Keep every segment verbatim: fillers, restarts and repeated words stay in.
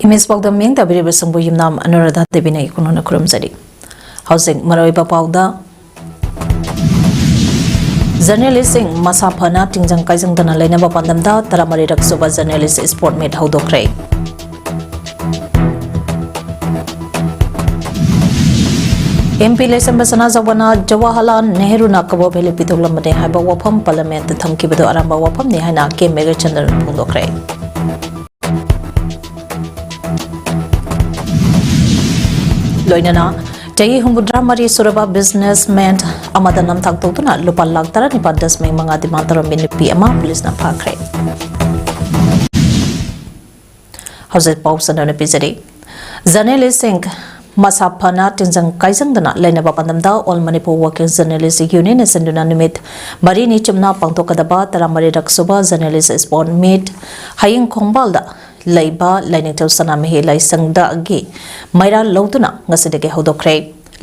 ꯃꯤꯁ ꯄꯥꯎꯗꯝ ꯃꯤꯡ ꯇꯥꯕꯤꯔꯤꯕꯁꯤꯡꯕꯨ ꯌꯨꯝꯅꯥꯝ ꯑꯅꯨꯔꯥꯙꯥ ꯗꯦꯕꯤꯅ ꯏꯈꯨꯅꯨꯅ ꯈꯨꯔꯨꯝꯖꯔꯤ꯫ ꯍꯧꯖꯤꯛ ꯃꯔꯨꯑꯣꯏꯕ ꯄꯥꯎꯗ, ꯖꯔꯅꯦꯂꯤꯁꯁꯤꯡ ꯃꯁꯥ ꯐꯅ ꯇꯤꯡꯖꯪ ꯀꯥꯏꯖꯪꯗꯅ ꯂꯩꯅꯕ ꯄꯥꯟꯗꯝꯗ ꯇꯔꯥꯃꯔꯤꯔꯛ ꯁꯨꯕ ꯖꯔꯅꯦꯂꯤꯁ ꯁ꯭ꯄꯣꯔꯠ ꯃꯤꯠ ꯍꯧꯗꯣꯛꯈ꯭ꯔꯦ꯫ ꯑꯦꯝ ꯄꯤ ꯂꯩꯁꯦꯝꯕ ꯁꯅꯥꯖꯥꯎꯕꯅ ꯖꯋꯥꯍꯔꯂꯥꯜ ꯅꯦꯍꯔꯨꯅ ꯀꯕꯣ ꯚꯦꯂꯤ ꯄꯤꯊꯣꯛꯂꯝꯕꯅꯤ ꯍꯥꯏꯕ ꯋꯥꯐꯝ ꯄꯥꯔꯂꯤꯌꯥꯃꯦꯟꯠꯇ ꯊꯝꯈꯤꯕꯗꯨ ꯑꯔꯥꯟꯕ ꯋꯥꯐꯝꯅꯤ ꯍꯥꯏꯅ ꯀꯦ ꯃꯦꯘꯆꯟꯗ꯭ꯔꯅ ꯐꯣꯡꯗꯣꯛꯈ꯭ꯔꯦ꯫ ꯂꯣꯏꯅꯅ ꯆꯍꯤ ꯍꯨꯝꯐꯨꯇꯔꯥ ꯃꯔꯤ ꯁꯨꯔꯕ ꯕꯤꯖꯤꯅꯦꯁꯃꯦꯟ ꯑꯃꯗ ꯅꯝꯊꯥꯛ ꯇꯧꯗꯨꯅ ꯂꯨꯄꯥ ꯂꯥꯈ ꯇꯔꯥꯅꯤꯄꯥꯟ ꯗꯁꯃꯤꯛ ꯃꯉꯥ ꯗꯤꯃꯥꯟ ꯇꯧꯔꯝꯕꯤ ꯅꯨꯄꯤ ꯑꯃ ꯄꯨꯂꯤꯁꯅ ꯐꯥꯈ꯭ꯔꯦ꯫ ꯍꯧꯖꯤꯛ ꯄꯥꯎ ꯆꯟꯗꯨꯅ ꯄꯤꯖꯔꯤ꯫ ꯖꯔꯅꯦꯂꯤꯁꯁꯤꯡ ꯃꯁꯥ ꯐꯅ ꯇꯤꯟꯖꯪ ꯀꯥꯏꯖꯪꯗꯅ ꯂꯩꯅꯕ ꯄꯥꯟꯗꯝꯗ All Manipur Working Journalist Union ꯅ ꯁꯤꯟꯗꯨꯅ ꯅꯨꯃꯤꯠ ꯃꯔꯤꯅꯤ ꯆꯨꯞꯅ ꯄꯥꯡꯊꯣꯛꯀꯗꯕ ꯇꯔꯥꯃꯔꯤꯔꯛ ꯁꯨꯕ ꯖꯔꯅꯦꯂꯤꯁ ꯁ꯭ꯄꯣꯔꯠ ꯃꯤꯠ ꯍꯌꯦꯡ ꯈꯣꯡꯕꯥꯜꯗ ꯂꯩꯕ ꯂꯥꯏꯅꯤꯡꯊꯧ ꯁꯅꯥꯃꯍꯤ ꯂꯥꯏꯁꯪꯗꯒꯤ ꯃꯩꯔꯥ ꯂꯧꯗꯨꯅ ꯉꯁꯤꯗꯒꯤ ꯍꯧꯗꯣꯛꯈ꯭ꯔꯦ꯫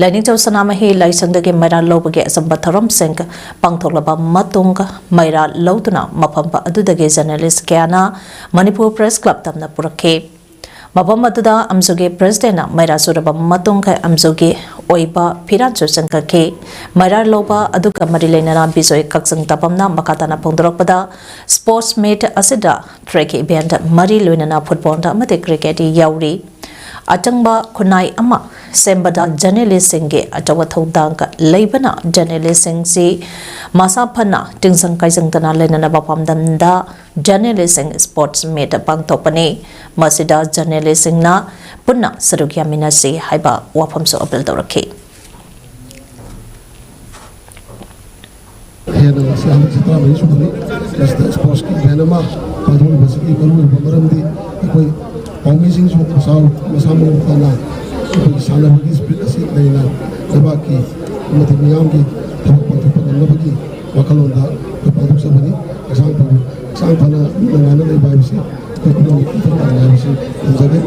ꯂꯥꯏꯅꯤꯡꯊꯧ ꯁꯅꯥꯃꯍꯤ ꯂꯥꯏꯁꯪꯗꯒꯤ ꯃꯩꯔꯥ ꯂꯧꯕꯒꯤ ꯑꯆꯝꯕ ꯊꯧꯔꯝꯁꯤꯡ ꯄꯥꯡꯊꯣꯛꯂꯕ ꯃꯇꯨꯡ, ꯃꯩꯔꯥ ꯂꯧꯗꯨꯅ ꯃꯐꯝ ꯑꯗꯨꯗꯒꯤ ꯖꯔꯅꯦꯂꯤꯁ ꯀꯌꯥꯅ ꯃꯅꯤꯄꯨꯔ ꯄ꯭ꯔꯦꯁ ꯀ꯭ꯂꯕ ꯇꯝꯅ ꯄꯨꯔꯛꯈꯤ꯫ ꯃꯐꯝ ꯑꯗꯨꯗ ꯑꯝꯖꯨꯒꯤ ꯄ꯭ꯔꯦꯁꯤꯗꯦꯟꯠꯅ ꯃꯩꯔꯥ ꯆꯨꯔꯕ ꯃꯇꯨꯡ, ꯑꯝꯖꯨꯒꯤ ꯑꯣꯏꯕ ꯐꯤꯔꯥꯟꯁꯨ ꯆꯪꯈꯠꯈꯤ꯫ ꯃꯩꯔꯥ ꯂꯧꯕ ꯑꯗꯨꯒ ꯃꯔꯤ ꯂꯩꯅꯅ ꯕꯤꯖꯣꯏ ꯀꯛꯆꯤꯡ ꯇꯥꯄꯝꯅ ꯃꯈꯥ ꯇꯥꯅ ꯐꯣꯡꯗꯣꯔꯛꯄꯗ, ꯁ꯭ꯄꯣꯔꯠꯁ ꯃꯤꯠ ꯑꯁꯤꯗ ꯇ꯭ꯔꯦꯛꯀꯤ ꯏꯚꯦꯟꯠ ꯃꯔꯤ, ꯂꯣꯏꯅꯅ ꯐꯨꯠꯕꯣꯜ ꯑꯃꯗꯤ ꯀ꯭ꯔꯤꯀꯦꯠ ꯌꯥꯎꯔꯤ꯫ ꯑꯆꯪꯕ ꯈꯨꯟꯅꯥꯏ ꯑꯃ ꯁꯦꯝꯕꯗ ꯖꯔꯅꯦꯂꯤꯁꯁꯤꯡꯒꯤ ꯑꯆꯧꯕ ꯊꯧꯗꯥꯡ ꯂꯩꯕꯅ ꯖꯔꯅꯦꯂꯤꯁꯁꯤꯡꯁꯤ ꯃꯁꯥ ꯐꯅ ꯇꯤꯡꯖꯪ ꯀꯥꯏꯖꯪꯗꯅ ꯂꯩꯅꯅꯕ ꯄꯥꯝꯗꯝꯗ ꯖꯔꯅꯦꯂꯤꯁꯁꯤꯡ ꯁ꯭ꯄꯣꯔꯠꯁ ꯃꯤꯠ ꯄꯥꯡꯊꯣꯛꯄꯅꯤ꯫ ꯃꯁꯤꯗ ꯖꯔꯅꯦꯂꯤꯁꯁꯤꯡꯅ ꯄꯨꯟꯅ ꯁꯔꯨꯛ ꯌꯥꯃꯤꯟꯅꯁꯤ ꯍꯥꯏꯕ ꯋꯥꯐꯝꯁꯨ ꯑꯄꯤꯜ ꯇꯧꯔꯛꯈꯤ꯫ ꯍꯦꯟꯅ ꯉꯁꯤ ꯍꯟꯗꯛꯁꯤ ꯇꯔꯥꯃꯔꯤ ꯁꯨꯕꯅꯤ꯫ ꯃꯁꯤꯗ ꯁ꯭ꯄꯣꯔꯠꯁꯀꯤ ꯏꯚꯦꯟꯠ ꯑꯃ ꯄꯥꯡꯊꯣꯛꯂꯤꯕꯁꯤꯒꯤ ꯃꯔꯨꯑꯣꯏꯕ ꯃꯔꯝꯗꯤ ꯑꯩꯈꯣꯏ ꯄꯥꯎꯃꯤꯁꯤꯡꯁꯨ ꯃꯁꯥ, ꯃꯁꯥ ꯃꯎ ꯐꯅ ꯑꯩꯈꯣꯏꯒꯤ ꯁꯥꯟꯅꯕꯒꯤ ꯁ꯭ꯄꯤꯔꯤꯠ ꯑꯁꯤ ꯂꯩꯅ ꯂꯩꯕꯥꯛꯀꯤ ꯑꯃꯗꯤ ꯃꯤꯌꯥꯝꯒꯤ ꯊꯕꯛ ꯄꯥꯡꯊꯣꯛꯄ ꯉꯝꯅꯕꯒꯤ ꯋꯥꯈꯜꯂꯣꯟꯗ ꯑꯩꯈꯣꯏ ꯄꯥꯡꯊꯣꯛꯆꯕꯅꯤ꯫ ꯍꯛꯆꯥꯡ ꯐꯕ, ꯍꯛꯆꯥꯡ ꯐꯅ ꯅꯨꯡꯉꯥꯏꯅ ꯂꯩꯕ ꯍꯥꯏꯕꯁꯤ ꯑꯩꯈꯣꯏ ꯄꯨꯝꯅꯃꯛꯀꯤ ꯏꯊꯧ ꯇꯥꯔꯦ ꯍꯥꯏꯕꯁꯤ ꯊꯝꯖꯒꯦ꯫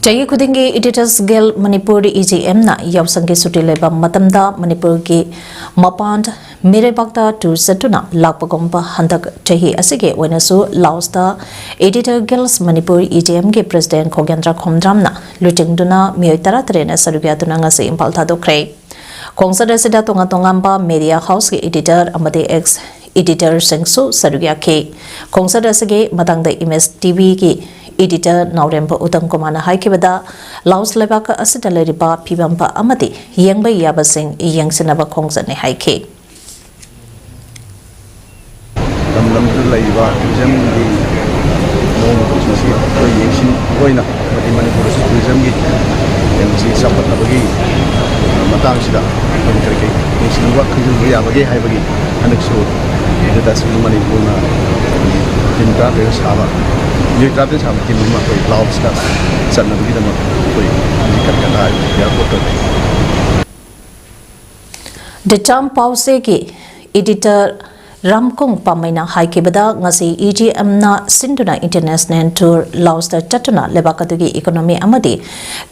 ꯆꯍꯤ ꯈꯨꯗꯤꯡꯒꯤ Editors Guild Manipur, E G M ꯅ ꯌꯥꯎꯁꯪꯒꯤ ꯁꯨꯇꯤ ꯂꯩꯕ ꯃꯇꯝꯗ ꯃꯅꯤꯄꯨꯔꯒꯤ ꯃꯄꯥꯟ ꯃꯤꯔꯩꯕꯥꯛꯇ ꯇꯨꯔ ꯆꯠꯇꯨꯅ ꯂꯥꯛꯄꯒꯨꯝꯕ ꯍꯟꯗꯛ ꯆꯍꯤ ꯑꯁꯤꯒꯤ ꯑꯣꯏꯅꯁꯨ ꯂꯥꯎꯁꯇ Editor Guild Manipur, EGM ꯒꯤ President ꯈꯣꯒꯦꯟꯗ꯭ꯔ ꯈꯣꯝꯗ꯭ꯔꯥꯝꯅ ꯂꯨꯆꯤꯡꯗꯨꯅ ꯃꯤꯑꯣꯏ ꯇꯔꯥꯇꯔꯦꯠꯅ ꯁꯔꯨꯛ ꯌꯥꯗꯨꯅ ꯉꯁꯤ ꯏꯝꯐꯥꯜ ꯊꯥꯗꯣꯛꯈ꯭ꯔꯦ꯫ ꯈꯣꯡꯆꯠ ꯑꯁꯤꯗ ꯇꯣꯉꯥꯟ ꯇꯣꯉꯥꯟꯕ media house ꯀꯤ editor ꯑꯃꯗꯤ ex editor ꯁꯤꯡꯁꯨ ꯁꯔꯨꯛ ꯌꯥꯈꯤ꯫ ꯈꯣꯡꯆꯠ ꯑꯁꯤꯒꯤ ꯃꯇꯥꯡꯗ Image TV ꯒꯤ editor ꯅꯥꯎꯔꯦꯝꯕ ꯎꯇꯝ ꯀꯨꯃꯥꯔꯅ ꯍꯥꯏꯈꯤꯕꯗ, ꯂꯥꯎꯁ ꯂꯩꯕꯥꯛ ꯑꯁꯤꯗ ꯂꯩꯔꯤꯕ ꯐꯤꯕꯝ ꯑꯃꯗꯤ ꯌꯦꯡꯕ ꯌꯥꯕꯁꯤꯡ ꯌꯦꯡꯁꯤꯟꯅꯕ ꯈꯣꯡꯆꯠꯅꯤ ꯍꯥꯏꯈꯤ꯫ ꯂꯝ ꯂꯝꯗꯨꯗ ꯂꯩꯔꯤꯕ tourism ꯒꯤ ꯃꯑꯣꯡ ꯃꯇꯧꯁꯤꯡ ꯑꯁꯤ ꯑꯩꯈꯣꯏ ꯌꯦꯡꯁꯤꯟꯕ ꯑꯣꯏꯅ, ꯑꯃꯗꯤ ꯃꯅꯤꯄꯨꯔꯗꯁꯨ tourism ꯒꯤ ꯀꯩꯅꯣꯁꯤ ꯆꯥꯎꯈꯠꯅꯕꯒꯤ ꯃꯇꯥꯡꯁꯤꯗ ꯑꯩꯈꯣꯏꯅ ꯀꯔꯤ ꯀꯔꯤ ꯌꯦꯡꯁꯤꯟꯕ ꯈꯪꯖꯤꯟꯕ ꯌꯥꯕꯒꯦ ꯍꯥꯏꯕꯒꯤ ꯍꯟꯗꯛꯁꯨ ꯑꯦꯗꯤꯇꯔꯁꯤꯡ ꯃꯅꯤꯄꯨꯔꯅ team ꯇꯔꯥꯇꯔꯦꯠ ꯁꯥꯕ, ꯃꯤꯑꯣꯏ ꯇꯔꯥꯇꯔꯦꯠ ꯁꯥꯕ team ꯑꯃ ꯑꯩꯈꯣꯏ ꯂꯥꯎꯁꯇ ꯆꯠꯅꯕꯒꯤꯗꯃꯛ ꯑꯩꯈꯣꯏ ꯍꯧꯖꯤꯛ ꯀꯜꯀꯇꯥ airport ꯇ The Cham ꯄꯥꯎꯆꯦꯒꯤ editor ꯔꯥꯝꯀꯨꯡ ꯄꯥꯝꯃꯩꯅ ꯍꯥꯏꯈꯤꯕꯗ, ꯉꯁꯤ EGM ꯅ ꯁꯤꯟꯗꯨꯅ international tour ꯂꯥꯎꯁꯇ ꯆꯠꯇꯨꯅ ꯂꯩꯕꯥꯛ ꯑꯗꯨꯒꯤ economy ꯑꯃꯗꯤ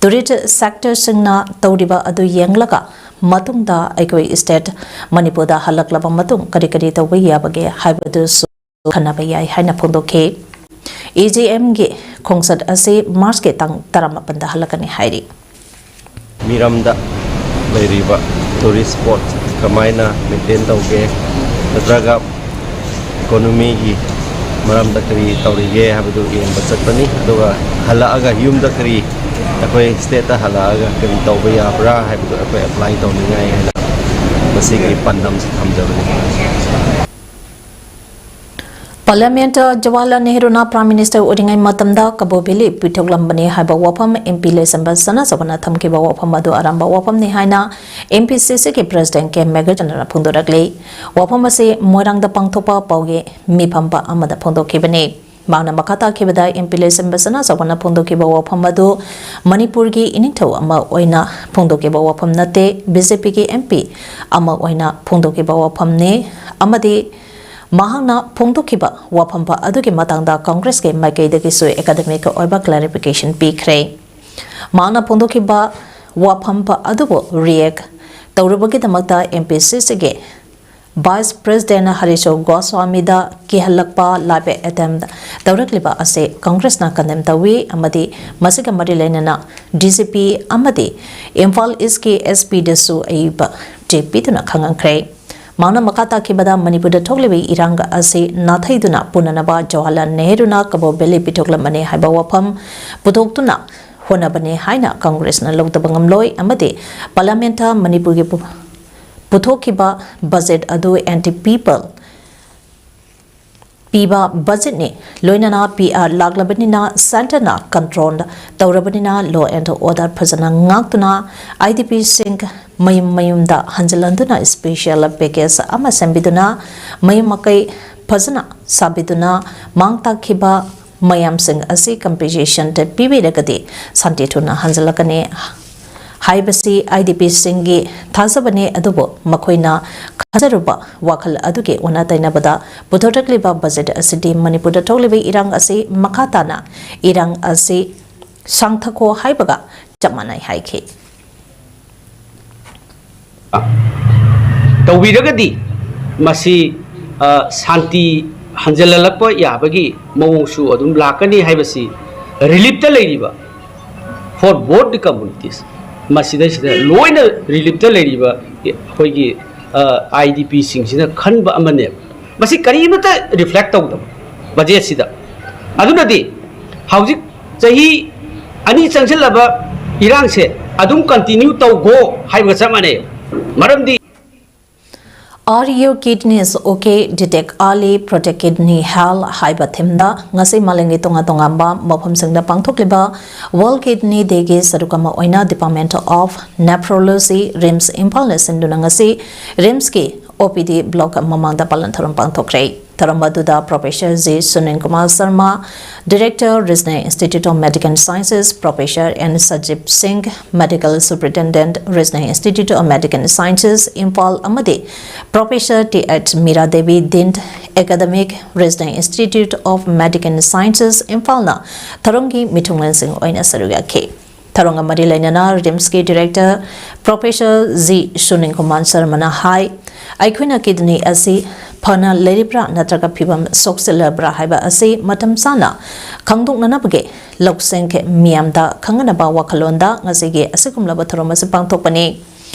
tourist sector ꯁꯤꯡꯅ ꯇꯧꯔꯤꯕ ꯑꯗꯨ ꯌꯦꯡꯂꯒ ꯃꯇꯨꯡꯗ ꯑꯩꯈꯣꯏ state ꯃꯅꯤꯄꯨꯔꯗ ꯍꯜꯂꯛꯂꯕ ꯃꯇꯨꯡ ꯀꯔꯤ ꯀꯔꯤ ꯇꯧꯕ ꯌꯥꯕꯒꯦ ꯍꯥꯏꯕꯗꯨꯁꯨ ꯈꯟꯅꯕ ꯌꯥꯏ ꯍꯥꯏꯅ ꯐꯣꯡꯗꯣꯛꯈꯤ꯫ EGM ꯒꯤ ꯈꯣꯡꯆꯠ ꯑꯁꯤ March ꯀꯤ ꯇꯥꯡ ꯇꯔꯥꯃꯥꯄꯟꯗ ꯍꯜꯂꯛꯀꯅꯤ ꯍꯥꯏꯔꯤ꯫ ꯃꯤꯔꯝꯗ ꯂꯩꯔꯤꯕ tourist spot ꯀꯃꯥꯏꯅ maintain ꯇꯧꯒꯦ, ꯅꯠꯇ꯭ꯔꯒ economy ꯒꯤ ꯃꯔꯝꯗ ꯀꯔꯤ ꯇꯧꯔꯤꯒꯦ ꯍꯥꯏꯕꯗꯨ ꯌꯦꯡꯕ ꯆꯠꯄꯅꯤ꯫ ꯑꯗꯨꯒ ꯍꯜꯂꯛꯑꯒ ꯌꯨꯝꯗ ꯀꯔꯤ ꯑꯩꯈꯣꯏ state ꯇ ꯍꯜꯂꯛꯑꯒ ꯀꯔꯤ ꯇꯧꯕ ꯌꯥꯕ꯭ꯔꯥ ꯍꯥꯏꯕꯗꯨ ꯑꯩꯈꯣꯏ apply ꯇꯧꯅꯤꯡꯉꯥꯏ ꯍꯥꯏꯅ ꯃꯁꯤꯒꯤ ꯄꯥꯟꯗꯝꯁꯤ ꯊꯝꯖꯕꯅꯤ꯫ Parliament ꯖꯋꯥꯍꯔꯂꯥꯜ ꯅꯦꯍꯔꯨꯅ Prime Minister ꯑꯣꯏꯔꯤꯉꯩ ꯃꯇꯝꯗ ꯀꯕꯣ Valley ꯄꯤꯊꯣꯛꯂꯝꯕꯅꯤ ꯍꯥꯏꯕ ꯋꯥꯐꯝ MP ꯂꯩꯁꯦꯝꯕ ꯁꯅꯥꯖꯥꯎꯕꯅ ꯊꯝꯈꯤꯕ ꯋꯥꯐꯝ ꯑꯗꯨ ꯑꯔꯥꯟꯕ ꯋꯥꯐꯝꯅꯤ ꯍꯥꯏꯅ MPCC ꯒꯤ President ꯀꯦ ꯃꯦꯘꯆꯟꯗ꯭ꯔꯅ ꯐꯣꯡꯗꯣꯔꯛꯂꯤ꯫ ꯋꯥꯐꯝ ꯑꯁꯤ ꯃꯣꯏꯔꯥꯡꯗ ꯄꯥꯡꯊꯣꯛꯄ ꯄꯥꯎꯒꯤ ꯃꯤꯐꯝ ꯑꯃꯗ ꯐꯣꯡꯗꯣꯛꯈꯤꯕꯅꯤ꯫ ꯃꯍꯥꯛꯅ ꯃꯈꯥ ꯇꯥꯈꯤꯕꯗ, MP ꯂꯩꯁꯦꯝꯕ ꯁꯅꯥꯖꯥꯎꯕꯅ ꯐꯣꯡꯗꯣꯛꯈꯤꯕ ꯋꯥꯐꯝ ꯑꯗꯨ ꯃꯅꯤꯄꯨꯔꯒꯤ ꯏꯅꯤꯡꯊꯧ ꯑꯃ ꯑꯣꯏꯅ ꯐꯣꯡꯗꯣꯛꯈꯤꯕ ꯋꯥꯐꯝ ꯅꯠꯇꯦ, BJP ꯒꯤ MP ꯑꯃ ꯑꯣꯏꯅ ꯐꯣꯡꯗꯣꯛꯈꯤꯕ ꯋꯥꯐꯝꯅꯤ ꯑꯃꯗꯤ ꯃꯍꯥꯛꯅ ꯐꯣꯡꯗꯣꯛꯈꯤꯕ ꯋꯥꯐꯝ ꯑꯗꯨꯒꯤ ꯃꯇꯥꯡꯗ Congress ꯀꯤ ꯃꯥꯏꯀꯩꯗꯒꯤꯁꯨ academic ꯑꯣꯏꯕ clarification ꯄꯤꯈ꯭ꯔꯦ꯫ ꯃꯍꯥꯛꯅ ꯐꯣꯡꯗꯣꯛꯈꯤꯕ ꯋꯥꯐꯝ ꯑꯗꯨꯕꯨ react ꯇꯧꯔꯨꯕꯒꯤꯗꯃꯛꯇ ꯑꯦꯝ ꯄꯤ ꯁꯤ ꯁꯤꯒꯤ ꯚꯥꯏꯁ ꯄ꯭ꯔꯦꯁꯤꯗꯦꯟ ꯍꯔꯤꯁꯣ ꯒꯣꯁ꯭ꯋꯥꯃꯤꯗ ꯀꯤꯍꯜꯂꯛꯄ ꯂꯥꯏꯕ ꯑꯦꯇꯦꯝ ꯇꯧꯔꯛꯂꯤꯕ ꯑꯁꯤ ꯀꯪꯒ꯭ꯔꯦꯁꯅ ꯀꯟꯗꯦꯝ ꯇꯧꯏ ꯑꯃꯗꯤ ꯃꯁꯤꯒ ꯃꯔꯤ ꯂꯩꯅꯅ ꯗꯤ ꯁꯤ ꯄꯤ ꯑꯃꯗꯤ ꯏꯝꯐꯥꯜ ꯏꯁꯀꯤ ꯑꯦꯁ ꯄꯤꯗꯁꯨ ꯑꯏꯕ ꯆꯦ ꯄꯤꯗꯨꯅ ꯈꯪꯍꯟꯈ꯭ꯔꯦ꯫ ꯃꯍꯥꯛꯅ ꯃꯈꯥ ꯇꯥꯈꯤꯕꯗ ꯃꯅꯤꯄꯨꯔꯗ ꯊꯣꯛꯂꯤꯕ ꯏꯔꯥꯡ ꯑꯁꯤ ꯅꯥꯊꯩꯗꯨꯅ ꯄꯨꯅꯅꯕ ꯖꯋꯥꯍꯔꯂꯥꯜ ꯅꯦꯍꯔꯨꯅ ꯀꯕꯣ ꯚꯦꯂꯤ ꯄꯤꯊꯣꯛꯂꯝꯕꯅꯤ ꯍꯥꯏꯕ ꯋꯥꯐꯝ ꯄꯨꯊꯣꯛꯇꯨꯅ ꯍꯣꯠꯅꯕꯅꯤ ꯍꯥꯏꯅ ꯀꯪꯒ꯭ꯔꯦꯁꯅ ꯂꯧꯗꯕ ꯉꯝꯂꯣꯏ ꯑꯃꯗꯤ ꯄꯥꯔꯂꯤꯌꯥꯃꯦꯟꯠꯇ ꯃꯅꯤꯄꯨꯔꯒꯤ ꯄꯨ-, ꯄꯨꯊꯣꯛꯈꯤꯕ ꯕꯖꯦꯠ ꯑꯗꯨ ꯑꯦꯟꯇꯤ ꯄꯤꯄꯜ ꯄꯤꯕ ꯕꯖꯦꯠꯅꯤ꯫ ꯂꯣꯏꯅꯅ ꯄꯤ ꯑꯥꯔ ꯂꯥꯛꯂꯕꯅꯤꯅ ꯁꯦꯟꯇꯔꯅ ꯀꯟꯇ꯭ꯔꯣꯜ ꯇꯧꯔꯕꯅꯤꯅ law and order ꯐꯖꯅ ꯉꯥꯛꯇꯨꯅ ꯑꯥꯏ ꯗꯤ ꯄꯤꯁꯤꯡ ꯃꯌꯨꯝ ꯃꯌꯨꯝꯗ ꯍꯟꯖꯤꯜꯍꯟꯗꯨꯅ ꯏꯁꯄꯦꯁꯤꯌꯦꯜ ꯄꯦꯀꯦꯖ ꯑꯃ ꯁꯦꯝꯕꯤꯗꯨꯅ ꯃꯌꯨꯝ ꯃꯀꯩ ꯐꯖꯅ ꯁꯥꯕꯤꯗꯨꯅ ꯃꯥꯡ ꯇꯥꯛꯈꯤꯕ ꯃꯌꯥꯝꯁꯤꯡ ꯑꯁꯤ ꯀꯝꯄꯦꯟꯁꯦꯁꯟ ꯄꯤꯕꯤꯔꯒꯗꯤ ꯁꯥꯟꯇꯤ ꯊꯨꯅ ꯍꯟꯖꯤꯜꯂꯛꯀꯅꯤ ꯍꯥꯏꯕꯁꯤ ꯑꯥꯏ ꯗꯤ ꯄꯤꯁꯤꯡꯒꯤ ꯊꯥꯖꯕꯅꯤ꯫ ꯑꯗꯨꯕꯨ ꯃꯈꯣꯏꯅ ꯈꯟꯖꯔꯨꯕ ꯋꯥꯈꯜ ꯑꯗꯨꯒꯤ ꯑꯣꯟꯅ ꯇꯩꯅꯕꯗ ꯄꯨꯊꯣꯔꯛꯂꯤꯕ ꯕꯖꯦꯠ ꯑꯁꯤꯗꯤ ꯃꯅꯤꯄꯨꯔꯗ ꯊꯣꯛꯂꯤꯕ ꯏꯔꯥꯡ ꯑꯁꯤ ꯃꯈꯥ ꯇꯥꯅ ꯏꯔꯥꯡ ꯑꯁꯤ ꯁꯥꯡꯊꯈꯣ ꯍꯥꯏꯕꯒ ꯆꯞ ꯃꯥꯟꯅꯩ ꯍꯥꯏꯈꯤ꯫ ꯇꯧꯕꯤꯔꯒꯗꯤ ꯃꯁꯤ, ꯑ, ꯁꯥꯟꯇꯤ ꯍꯟꯖꯤꯜꯍꯜꯂꯛꯄ ꯌꯥꯕꯒꯤ ꯃꯑꯣꯡꯁꯨ ꯑꯗꯨꯝ ꯂꯥꯛꯀꯅꯤ ꯍꯥꯏꯕꯁꯤ ꯔꯤꯂꯤꯞꯇ ꯂꯩꯔꯤꯕ for both the communities, ꯃꯁꯤꯗꯩꯁꯤꯗ ꯂꯣꯏꯅ ꯔꯤꯂꯤꯞꯇ ꯂꯩꯔꯤꯕ ꯑꯩꯈꯣꯏꯒꯤ, ꯑ, ꯑꯥꯏ ꯗꯤ ꯄꯤꯁꯤꯡꯁꯤꯅ ꯈꯟꯕ ꯑꯃꯅꯦꯕ꯫ ꯃꯁꯤ ꯀꯔꯤꯃꯠꯇ ꯔꯤꯐ꯭ꯂꯦꯛ ꯇꯧꯗꯕ ꯕꯖꯦꯠꯁꯤꯗ꯫ ꯑꯗꯨꯅꯗꯤ ꯍꯧꯖꯤꯛ ꯆꯍꯤ ꯑꯅꯤ ꯆꯪꯁꯤꯜꯂꯕ ꯏꯔꯥꯡꯁꯦ ꯑꯗꯨꯝ ꯀꯟꯇꯤꯅ꯭ꯌꯨ ꯇꯧꯈꯣ ꯍꯥꯏꯕꯒ ꯆꯞ ꯃꯥꯟꯅꯩ꯫ ꯃꯔꯝꯗꯤ Are your kidneys okay? Detect early, protect kidney health ꯍꯥꯏꯕ ꯊꯤꯝꯗ ꯉꯁꯤ ꯃꯥꯂꯦꯝꯒꯤ ꯇꯣꯉꯥꯟ ꯇꯣꯉꯥꯟꯕ ꯃꯐꯝꯁꯤꯡꯗ ꯄꯥꯡꯊꯣꯛꯂꯤꯕ World Kidney Dayꯒꯤ ꯁꯔꯨꯛ ꯑꯃ ꯑꯣꯏꯅ Department of Nephrology, ꯔꯤꯝꯁ ꯏꯝꯐꯥꯜꯅ ꯁꯤꯟꯗꯨꯅ ꯉꯁꯤ ꯔꯤꯝꯁꯀꯤ ꯑꯣ ꯄꯤ ꯗꯤ ꯕ꯭ꯂꯣꯛ ꯃꯃꯥꯡꯗ ꯄꯥꯂꯟ ꯊꯧꯔꯝ ꯄꯥꯡꯊꯣꯛꯈ꯭ꯔꯦ꯫ ꯊꯧꯔꯝ ꯑꯗꯨꯗ Professor G Sunil Kumar Sharma, Director, Regional Institute of Medical Sciences, Professor N Sajiba Singh, Medical Superintendent, Regional Institute of Medical Sciences, Imphal, ꯑꯃꯗꯤ Professor T H Mira Devi, Dean, Academic, Regional Institute of Medical Sciences, ꯏꯝꯐꯥꯜꯅ ꯊꯧꯔꯝꯒꯤ ꯃꯤꯊꯨꯡꯂꯦꯟꯁꯤꯡ ꯑꯣꯏꯅ ꯁꯔꯨꯛ ꯌꯥꯈꯤ꯫ ꯊꯧꯔꯝꯒ ꯃꯔꯤ ꯂꯩꯅꯅ ꯔꯤꯝꯁꯀꯤ director professor G Sunil Kumar ꯁꯔꯃꯅ ꯍꯥꯏ, ꯑꯩꯈꯣꯏꯅ ꯀꯤꯗꯅꯤ ꯑꯁꯤ ꯐꯅ ꯂꯩꯔꯤꯕ꯭ꯔꯥ ꯅꯠꯇ꯭ꯔꯒ ꯐꯤꯕꯝ ꯁꯣꯛꯆꯤꯜꯂꯕ꯭ꯔꯥ ꯍꯥꯏꯕ ꯑꯁꯤ ꯃꯇꯝ ꯆꯥꯅ ꯈꯪꯗꯣꯛꯅꯅꯕꯒꯤ ꯂꯧꯁꯤꯡ ꯃꯤꯌꯥꯝꯗ ꯈꯪꯍꯟꯅꯕ ꯋꯥꯈꯜꯂꯣꯟꯗ ꯉꯁꯤꯒꯤ ꯑꯁꯤꯒꯨꯝꯂꯕ ꯊꯧꯔꯝ ꯑꯁꯤ ꯄꯥꯡꯊꯣꯛꯄꯅꯤ꯫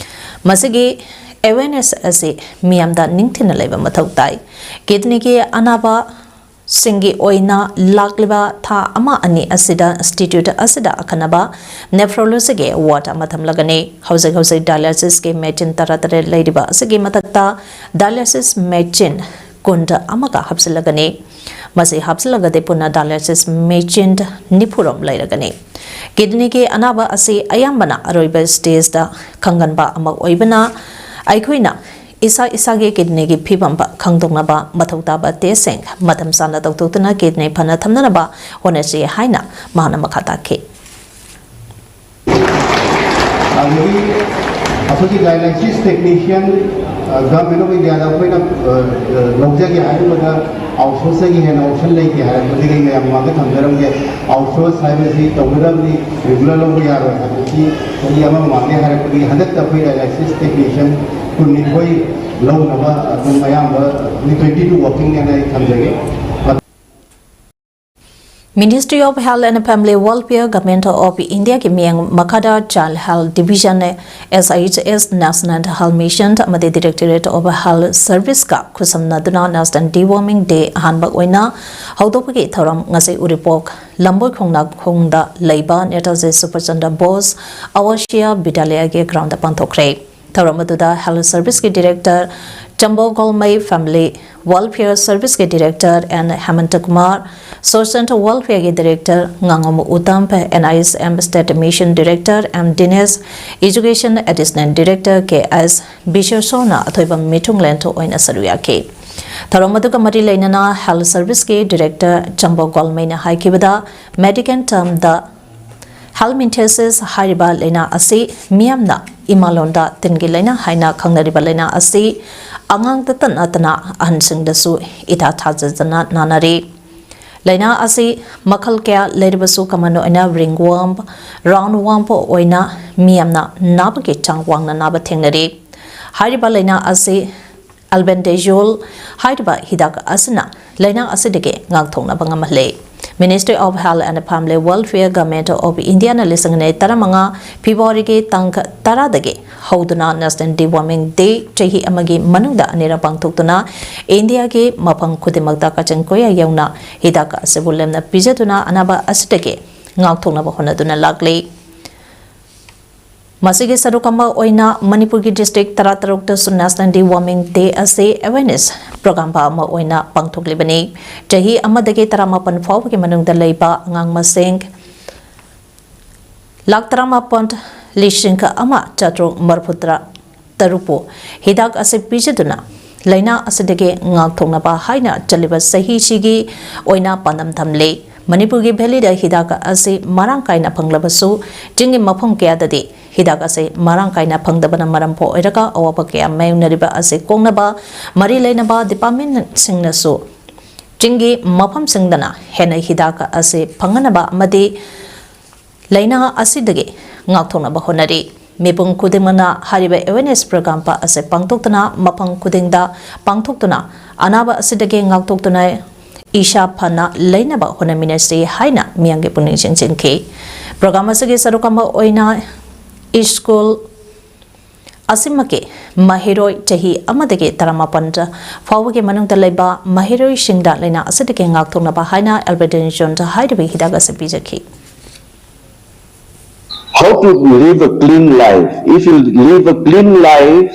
ꯃꯁꯤꯒꯤ ꯑꯦꯋꯦꯔꯅꯦꯁ ꯑꯁꯤ ꯃꯤꯌꯥꯝꯗ ꯅꯤꯡꯊꯤꯅ ꯂꯩꯕ ꯃꯊꯧ ꯇꯥꯏ꯫ ꯀꯤꯗꯅꯤꯒꯤ ꯑꯅꯥꯕ ꯁꯤꯡꯒꯤ ꯑꯣꯏꯅ ꯂꯥꯛꯂꯤꯕ ꯊꯥ ꯑꯃ ꯑꯅꯤ ꯑꯁꯤꯗ ꯏꯟꯁꯇꯤꯇ꯭ꯌꯨꯠ ꯑꯁꯤꯗ ꯑꯈꯟꯅꯕ ꯅꯦꯐ꯭ꯔꯣꯂꯣꯖꯤꯒꯤ ꯋꯥꯔꯗ ꯑꯃ ꯊꯝꯂꯒꯅꯤ꯫ ꯍꯧꯖꯤꯛ ꯍꯧꯖꯤꯛ ꯗꯥꯏꯂꯥꯏꯁꯤꯁꯀꯤ ꯃꯦꯆꯤꯟ ꯇꯔꯥꯇꯔꯦꯠ ꯂꯩꯔꯤꯕ ꯑꯁꯤꯒꯤ ꯃꯊꯛꯇ ꯗꯥꯏꯂꯥꯏꯁꯤꯁ ꯃꯦꯆꯤꯟ ꯀꯨꯟ ꯑꯃꯒ ꯍꯥꯞꯆꯤꯜꯂꯒꯅꯤ꯫ ꯃꯁꯤ ꯍꯥꯞꯆꯤꯜꯂꯒꯗꯤ ꯄꯨꯟꯅ ꯗꯥꯏꯂꯥꯏꯁꯤꯁ ꯃꯦꯆꯤꯟ ꯅꯤꯐꯨꯔꯣꯝ ꯂꯩꯔꯒꯅꯤ꯫ ꯀꯤꯗꯅꯤꯒꯤ ꯑꯅꯥꯕ ꯑꯁꯤ ꯑꯌꯥꯝꯕꯅ ꯑꯔꯣꯏꯕ ꯁ꯭ꯇꯦꯖꯇ ꯈꯪꯒꯟꯕ ꯑꯃ ꯑꯣꯏꯕꯅ, ꯑꯩꯈꯣꯏꯅ ꯏꯁꯥ ꯏꯁꯥꯒꯤ ꯀꯤꯗꯅꯤꯒꯤ ꯐꯤꯕꯝ ꯈꯪꯗꯣꯛꯅꯕ ꯃꯊꯧ ꯇꯥꯕ ꯇꯦꯁꯁꯤꯡ ꯃꯇꯝ ꯆꯥꯅ ꯇꯧꯊꯣꯛꯇꯨꯅ ꯀꯤꯗꯅꯤ ꯐꯅ ꯊꯝꯅꯅꯕ ꯍꯣꯠꯅꯁꯤ ꯍꯥꯏꯅ ꯃꯍꯥꯛꯅ ꯃꯈꯥ ꯇꯥꯈꯤ꯫ ꯑꯗꯒꯤ ꯑꯩꯈꯣꯏꯒꯤ ꯗꯥꯏꯂꯥꯏꯁꯤꯁ ꯇꯦꯛꯅꯤꯁꯤꯌꯟ, ꯑ, ꯒꯚꯔꯟꯃꯦꯟ ꯑꯣꯐ ꯏꯟꯗꯤꯌꯥꯗ ꯑꯩꯈꯣꯏꯅ, ꯑ, ꯑ, ꯂꯧꯖꯒꯦ ꯍꯥꯏꯔꯨꯕꯗ ꯑꯥꯎꯠꯁꯣꯔꯁꯇꯒꯤ ꯍꯦꯟꯅ ꯑꯣꯞꯁꯟ ꯂꯩꯇꯦ ꯍꯥꯏꯔꯛꯄꯁꯤꯗ ꯑꯩ ꯃꯌꯥꯝ ꯃꯃꯥꯡꯗ ꯊꯝꯖꯔꯝꯒꯦ꯫ ꯑꯥꯎꯠꯁꯣꯔꯁ ꯍꯥꯏꯕꯁꯤ ꯇꯧꯒꯗꯕꯅꯤ, ꯔꯤꯒꯨꯂꯔ ꯂꯧꯕ ꯌꯥꯔꯣꯏ ꯍꯥꯏꯕꯁꯤ ꯆꯍꯤ ꯑꯃ ꯃꯃꯥꯡꯗꯒꯤ ꯍꯥꯏꯔꯛꯄꯗꯒꯤ ꯍꯟꯗꯛꯇ ꯑꯩꯈꯣꯏ ꯗꯥꯏꯂꯥꯏꯁꯤꯁ ꯇꯦꯛꯅꯤꯁꯤꯌꯟ ꯀꯨꯟꯅꯤꯊꯣꯏ ꯂꯧꯅꯕ ꯑꯗꯨꯝ ꯑꯌꯥꯝꯕ ꯇ꯭ꯋꯦꯟꯇꯤ ꯇꯨ ꯋꯥꯔꯀꯤꯡ ꯗꯦꯅ ꯑꯩ ꯊꯝꯖꯒꯦ꯫ Ministry of Health and Family Welfare, Government of Indiaꯒꯤ ꯃꯤꯠꯌꯦꯡ ꯃꯈꯥꯗ Child Health Division, S H S, National Health Mission ꯑꯃꯗꯤ Directorate of Health Serviceꯀ ꯈꯨꯠꯁꯝꯅꯗꯨꯅ National Deworming Day ꯑꯍꯥꯟꯕ ꯑꯣꯏꯅ ꯍꯧꯗꯣꯛꯄꯒꯤ ꯊꯧꯔꯝ ꯉꯁꯤ ꯎꯔꯤꯄꯣꯛ ꯂꯝꯕꯣꯏ ꯈꯣꯡꯅꯥꯡꯈꯣꯡꯗ ꯂꯩꯕ ꯅꯦꯇꯥꯖꯤ ꯁꯨꯚꯥꯁ ꯆꯟꯗ꯭ꯔ ꯕꯣꯁ ꯑꯋꯥꯁꯤꯌꯥ ꯕꯤꯗ꯭ꯌꯥꯂꯌꯒꯤ ꯒ꯭ꯔꯥꯎꯟꯗ ꯄꯥꯡꯊꯣꯛꯈ꯭ꯔꯦ꯫ ꯊꯧꯔꯝ ꯑꯗꯨꯗ Health Serviceꯀꯤ Director ꯆꯝꯕꯣ ꯒꯣꯜꯃꯩ, Family Welfare Serviceꯀꯤ Director N ꯍꯦꯃꯟꯇ Kumar, Social Welfareꯒꯤ Director ꯉꯥꯉꯣꯝ Uttam, N H M State Mission Director M ꯗꯤꯅꯦꯁ, Education Additional Director K S ꯕꯤꯁ꯭ꯋꯦꯁꯣꯔꯅ ꯑꯊꯣꯏꯕ ꯃꯤꯊꯨꯡꯂꯦꯟ ꯑꯣꯏꯅ ꯁꯔꯨꯛ ꯌꯥꯈꯤ꯫ ꯊꯧꯔꯝ ꯑꯗꯨꯒ ꯃꯔꯤ ꯂꯩꯅꯅ Health Serviceꯀꯤ Director ꯆꯝꯕꯣ ꯒꯣꯜꯃꯩꯅ ꯍꯥꯏꯈꯤꯕꯗ, medical termꯗ Helminthiasis ꯍꯥꯏꯔꯤꯕ ꯂꯥꯏꯅꯥ ꯑꯁꯤ ꯃꯤꯌꯥꯝꯅ ꯏꯃꯥꯂꯣꯟꯗ ꯇꯤꯟꯒꯤ ꯂꯥꯏꯅꯥ ꯍꯥꯏꯅ ꯈꯪꯅꯔꯤꯕ ꯂꯥꯏꯅꯥ ꯑꯁꯤ ꯑꯉꯥꯡꯗꯇ ꯅꯠꯇꯅ ꯑꯍꯟꯁꯤꯡꯗꯁꯨ ꯏꯊꯥ ꯊꯥꯖꯗꯅ ꯅꯥꯅꯔꯤ꯫ ꯂꯥꯏꯅꯥ ꯑꯁꯤ ꯃꯈꯜ ꯀꯌꯥ ꯂꯩꯔꯕꯁꯨ ꯀꯃꯟ ꯑꯣꯏꯅ ꯔꯤꯡꯋꯔꯝ, ꯔꯥꯎꯟ ꯋꯥꯔꯝ ꯑꯣꯏꯅ ꯃꯤꯌꯥꯝꯅ ꯅꯥꯕꯒꯤ ꯆꯥꯡ ꯋꯥꯡꯅ ꯅꯥꯕ ꯊꯦꯡꯅꯔꯤ꯫ ꯍꯥꯏꯔꯤꯕ ꯂꯥꯏꯅꯥ ꯑꯁꯤ ꯑꯜꯕꯦꯟꯗꯦꯖꯣꯜ ꯍꯥꯏꯔꯤꯕ ꯍꯤꯗꯥꯛ ꯑꯁꯤꯅ ꯂꯥꯏꯅꯥ ꯑꯁꯤꯗꯒꯤ ꯉꯥꯛꯊꯣꯛꯅꯕ ꯉꯝꯍꯜꯂꯦ꯫ Ministry of Health and Family Welfare, Government of Indiaꯅ ꯂꯤꯁꯤꯡ ꯑꯅꯤ ꯇꯔꯥꯃꯉꯥ ꯐꯦꯕ꯭ꯔꯨꯋꯥꯔꯤꯒꯤ ꯇꯥꯡ ꯇꯔꯥꯗꯒꯤ ꯍꯧꯗꯨꯅ National Deworming Day ꯆꯍꯤ ꯑꯃꯒꯤ ꯃꯅꯨꯡꯗ ꯑꯅꯤꯔꯛ ꯄꯥꯡꯊꯣꯛꯇꯨꯅ ꯏꯟꯗꯤꯌꯥꯒꯤ ꯃꯐꯝ ꯈꯨꯗꯤꯡꯃꯛꯇ ꯀꯥꯆꯤꯟ ꯀꯣꯌꯥ ꯌꯧꯅ ꯍꯤꯗꯥꯛ ꯑꯁꯤꯕꯨ ꯂꯦꯝꯅ ꯄꯤꯖꯗꯨꯅ ꯑꯅꯥꯕ ꯑꯁꯤꯗꯒꯤ ꯉꯥꯛꯊꯣꯛꯅꯕ ꯍꯣꯠꯅꯗꯨꯅ ꯂꯥꯛꯂꯤ꯫ ꯃꯁꯤꯒꯤ ꯁꯔꯨꯛ ꯑꯃ ꯑꯣꯏꯅ ꯃꯅꯤꯄꯨꯔꯒꯤ district ꯇꯔꯥꯇꯔꯨꯛꯇꯁꯨ National Deworming Day ꯑꯁꯤ awareness program ꯑꯃ ꯑꯣꯏꯅ ꯄꯥꯡꯊꯣꯛꯂꯤꯕꯅꯤ꯫ ꯆꯍꯤ ꯑꯃꯗꯒꯤ ꯇꯔꯥꯃꯥꯄꯟ ꯐꯥꯎꯕꯒꯤ ꯃꯅꯨꯡꯗ ꯂꯩꯕ ꯑꯉꯥꯡ ꯃꯁꯤꯡ ꯂꯥꯈ ꯇꯔꯥꯃꯥꯄꯟ ꯂꯤꯁꯤꯡ ꯑꯃ ꯆꯥꯇ꯭ꯔꯨꯛ ꯃꯔꯤꯐꯨꯇꯔꯥ ꯇꯔꯨꯛꯄꯨ ꯍꯤꯗꯥꯛ ꯑꯁꯤ ꯄꯤꯖꯗꯨꯅ ꯂꯥꯏꯅꯥ ꯑꯁꯤꯗꯒꯤ ꯉꯥꯛꯊꯣꯛꯅꯕ ꯍꯥꯏꯅ ꯆꯠꯂꯤꯕ ꯆꯍꯤꯁꯤꯒꯤ ꯑꯣꯏꯅ ꯄꯥꯟꯗꯝ ꯊꯝꯂꯤ꯫ ꯃꯅꯤꯄꯨꯔꯒꯤ valleyꯗ ꯍꯤꯗꯥꯛ ꯑꯁꯤ ꯃꯔꯥꯡ ꯀꯥꯏꯅ ꯐꯪꯂꯕꯁꯨ, ꯆꯤꯡꯒꯤ ꯃꯐꯝ ꯀꯌꯥꯗꯗꯤ ꯍꯤꯗꯥꯛ ꯑꯁꯤ ꯃꯔꯥꯡ ꯀꯥꯏꯅ ꯐꯪꯗꯕꯅ ꯃꯔꯝ ꯑꯣꯏꯔꯒ ꯑꯋꯥꯕ ꯀꯌꯥ ꯃꯥꯌꯣꯛꯅꯔꯤꯕ ꯑꯁꯤ ꯀꯣꯛꯅꯕ ꯃꯔꯤ ꯂꯩꯅꯕ departmentꯁꯤꯡꯅꯁꯨ ꯆꯤꯡꯒꯤ ꯃꯐꯝꯁꯤꯡꯗꯅ ꯍꯦꯟꯅ ꯍꯤꯗꯥꯛ ꯑꯁꯤ ꯐꯪꯍꯟꯅꯕ ꯑꯃꯗꯤ ꯂꯥꯏꯅꯥ ꯑꯁꯤꯗꯒꯤ ꯉꯥꯛꯊꯣꯛꯅꯕ ꯍꯣꯠꯅꯔꯤ꯫ ꯃꯤꯄꯨꯝ ꯈꯨꯗꯤꯡꯃꯛꯅ ꯍꯥꯏꯔꯤꯕ awareness program ꯑꯁꯤ ꯄꯥꯡꯊꯣꯛꯇꯨꯅ, ꯃꯐꯝ ꯈꯨꯗꯤꯡꯗ ꯄꯥꯡꯊꯣꯛꯇꯨꯅ, ꯑꯅꯥꯕ ꯑꯁꯤꯗꯒꯤ ꯉꯥꯛꯊꯣꯛꯇꯨꯅ ꯏꯁꯥ ꯐꯅ ꯂꯩꯅꯕ ꯍꯣꯠꯅꯃꯤꯟꯅꯁꯤ ꯍꯥꯏꯅ ꯃꯤꯌꯥꯝꯒꯤ ꯄꯨꯛꯅꯤꯡ ꯆꯤꯡꯁꯤꯟꯈꯤ꯫ Program ꯑꯁꯤꯒꯤ ꯁꯔꯨꯛ ꯑꯃ ꯑꯣꯏꯅ ꯁ꯭ꯀꯨꯜ ꯑꯁꯤꯃꯛꯀꯤ ꯃꯍꯩꯔꯣꯏ ꯆꯍꯤ ꯑꯃꯗꯒꯤ ꯇꯔꯥꯃꯥꯄꯟ ꯐꯥꯎꯕꯒꯤ ꯃꯅꯨꯡꯗ ꯂꯩꯕ ꯃꯍꯩꯔꯣꯏꯁꯤꯡꯗ ꯂꯥꯏꯅꯥ ꯑꯁꯤꯗꯒꯤ ꯉꯥꯛꯊꯣꯛꯅꯕ ꯍꯥꯏꯅ ꯑꯜꯕꯦꯟꯗꯦꯖꯣꯜ ꯍꯥꯏꯔꯤꯕ ꯍꯤꯗꯥꯛ ꯑꯁꯤ ꯄꯤꯖꯈꯤ꯫ How to live a clean life. If you live a clean life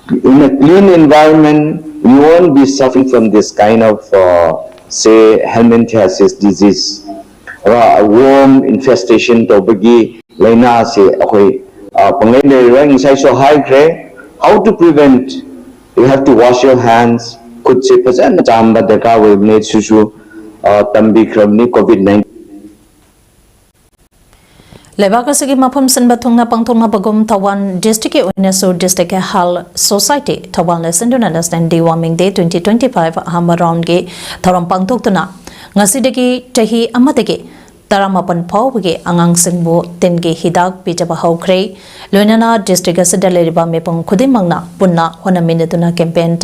in a clean environment, you won't be suffering from this kind of, uh, say, helminthiasis disease, worm infestation ꯇꯧꯕꯒꯤ ꯂꯥꯏꯅꯥꯁꯦ ꯑꯩꯈꯣꯏ, ꯑ, ꯄꯪꯂꯩ ꯂꯩꯔꯔꯣꯏ꯫ ꯉꯁꯥꯏꯁꯨ ꯍꯥꯏꯈ꯭ꯔꯦ, how to prevent, you have to wash your hands. ꯈꯨꯠꯁꯦ ꯐꯖꯅ ꯆꯥꯝꯕ ꯗꯔꯀꯥꯔ ꯑꯣꯏꯕꯅꯦ꯫ ꯁꯤꯁꯨ, ꯑ, ꯇꯝꯕꯤꯈ꯭ꯔꯕꯅꯤ꯫ COVID nineteen ꯂꯩꯕꯥꯛ ꯑꯁꯤꯒꯤ ꯃꯐꯝ ꯁꯤꯟꯕ ꯊꯨꯡꯅ ꯄꯥꯡꯊꯣꯛꯅꯕꯒꯨꯝ ꯊꯧꯕꯥꯜ districtꯀꯤ ꯑꯣꯏꯅꯁꯨ District Health Society ꯊꯧꯕꯥꯜꯅ ꯁꯤꯟꯗꯨꯅ National Deworming Day twenty twenty five ꯑꯍꯥꯟꯕ roundꯒꯤ ꯊꯧꯔꯝ ꯄꯥꯡꯊꯣꯛꯇꯨꯅ ꯉꯁꯤꯗꯒꯤ ꯆꯍꯤ ꯑꯃꯗꯒꯤ ꯇꯔꯥꯃꯥꯄꯟ ꯐꯥꯎꯕꯒꯤ ꯑꯉꯥꯡꯁꯤꯡꯕꯨ ꯇꯤꯟꯒꯤ ꯍꯤꯗꯥꯛ ꯄꯤꯖꯕ ꯍꯧꯈ꯭ꯔꯦ꯫ ꯂꯣꯏꯅꯅ district ꯑꯁꯤꯗ ꯂꯩꯔꯤꯕ ꯃꯤꯄꯨꯝ ꯈꯨꯗꯤꯡꯃꯛꯅ ꯄꯨꯟꯅ ꯍꯣꯠꯅꯃꯤꯟꯅꯗꯨꯅ campaign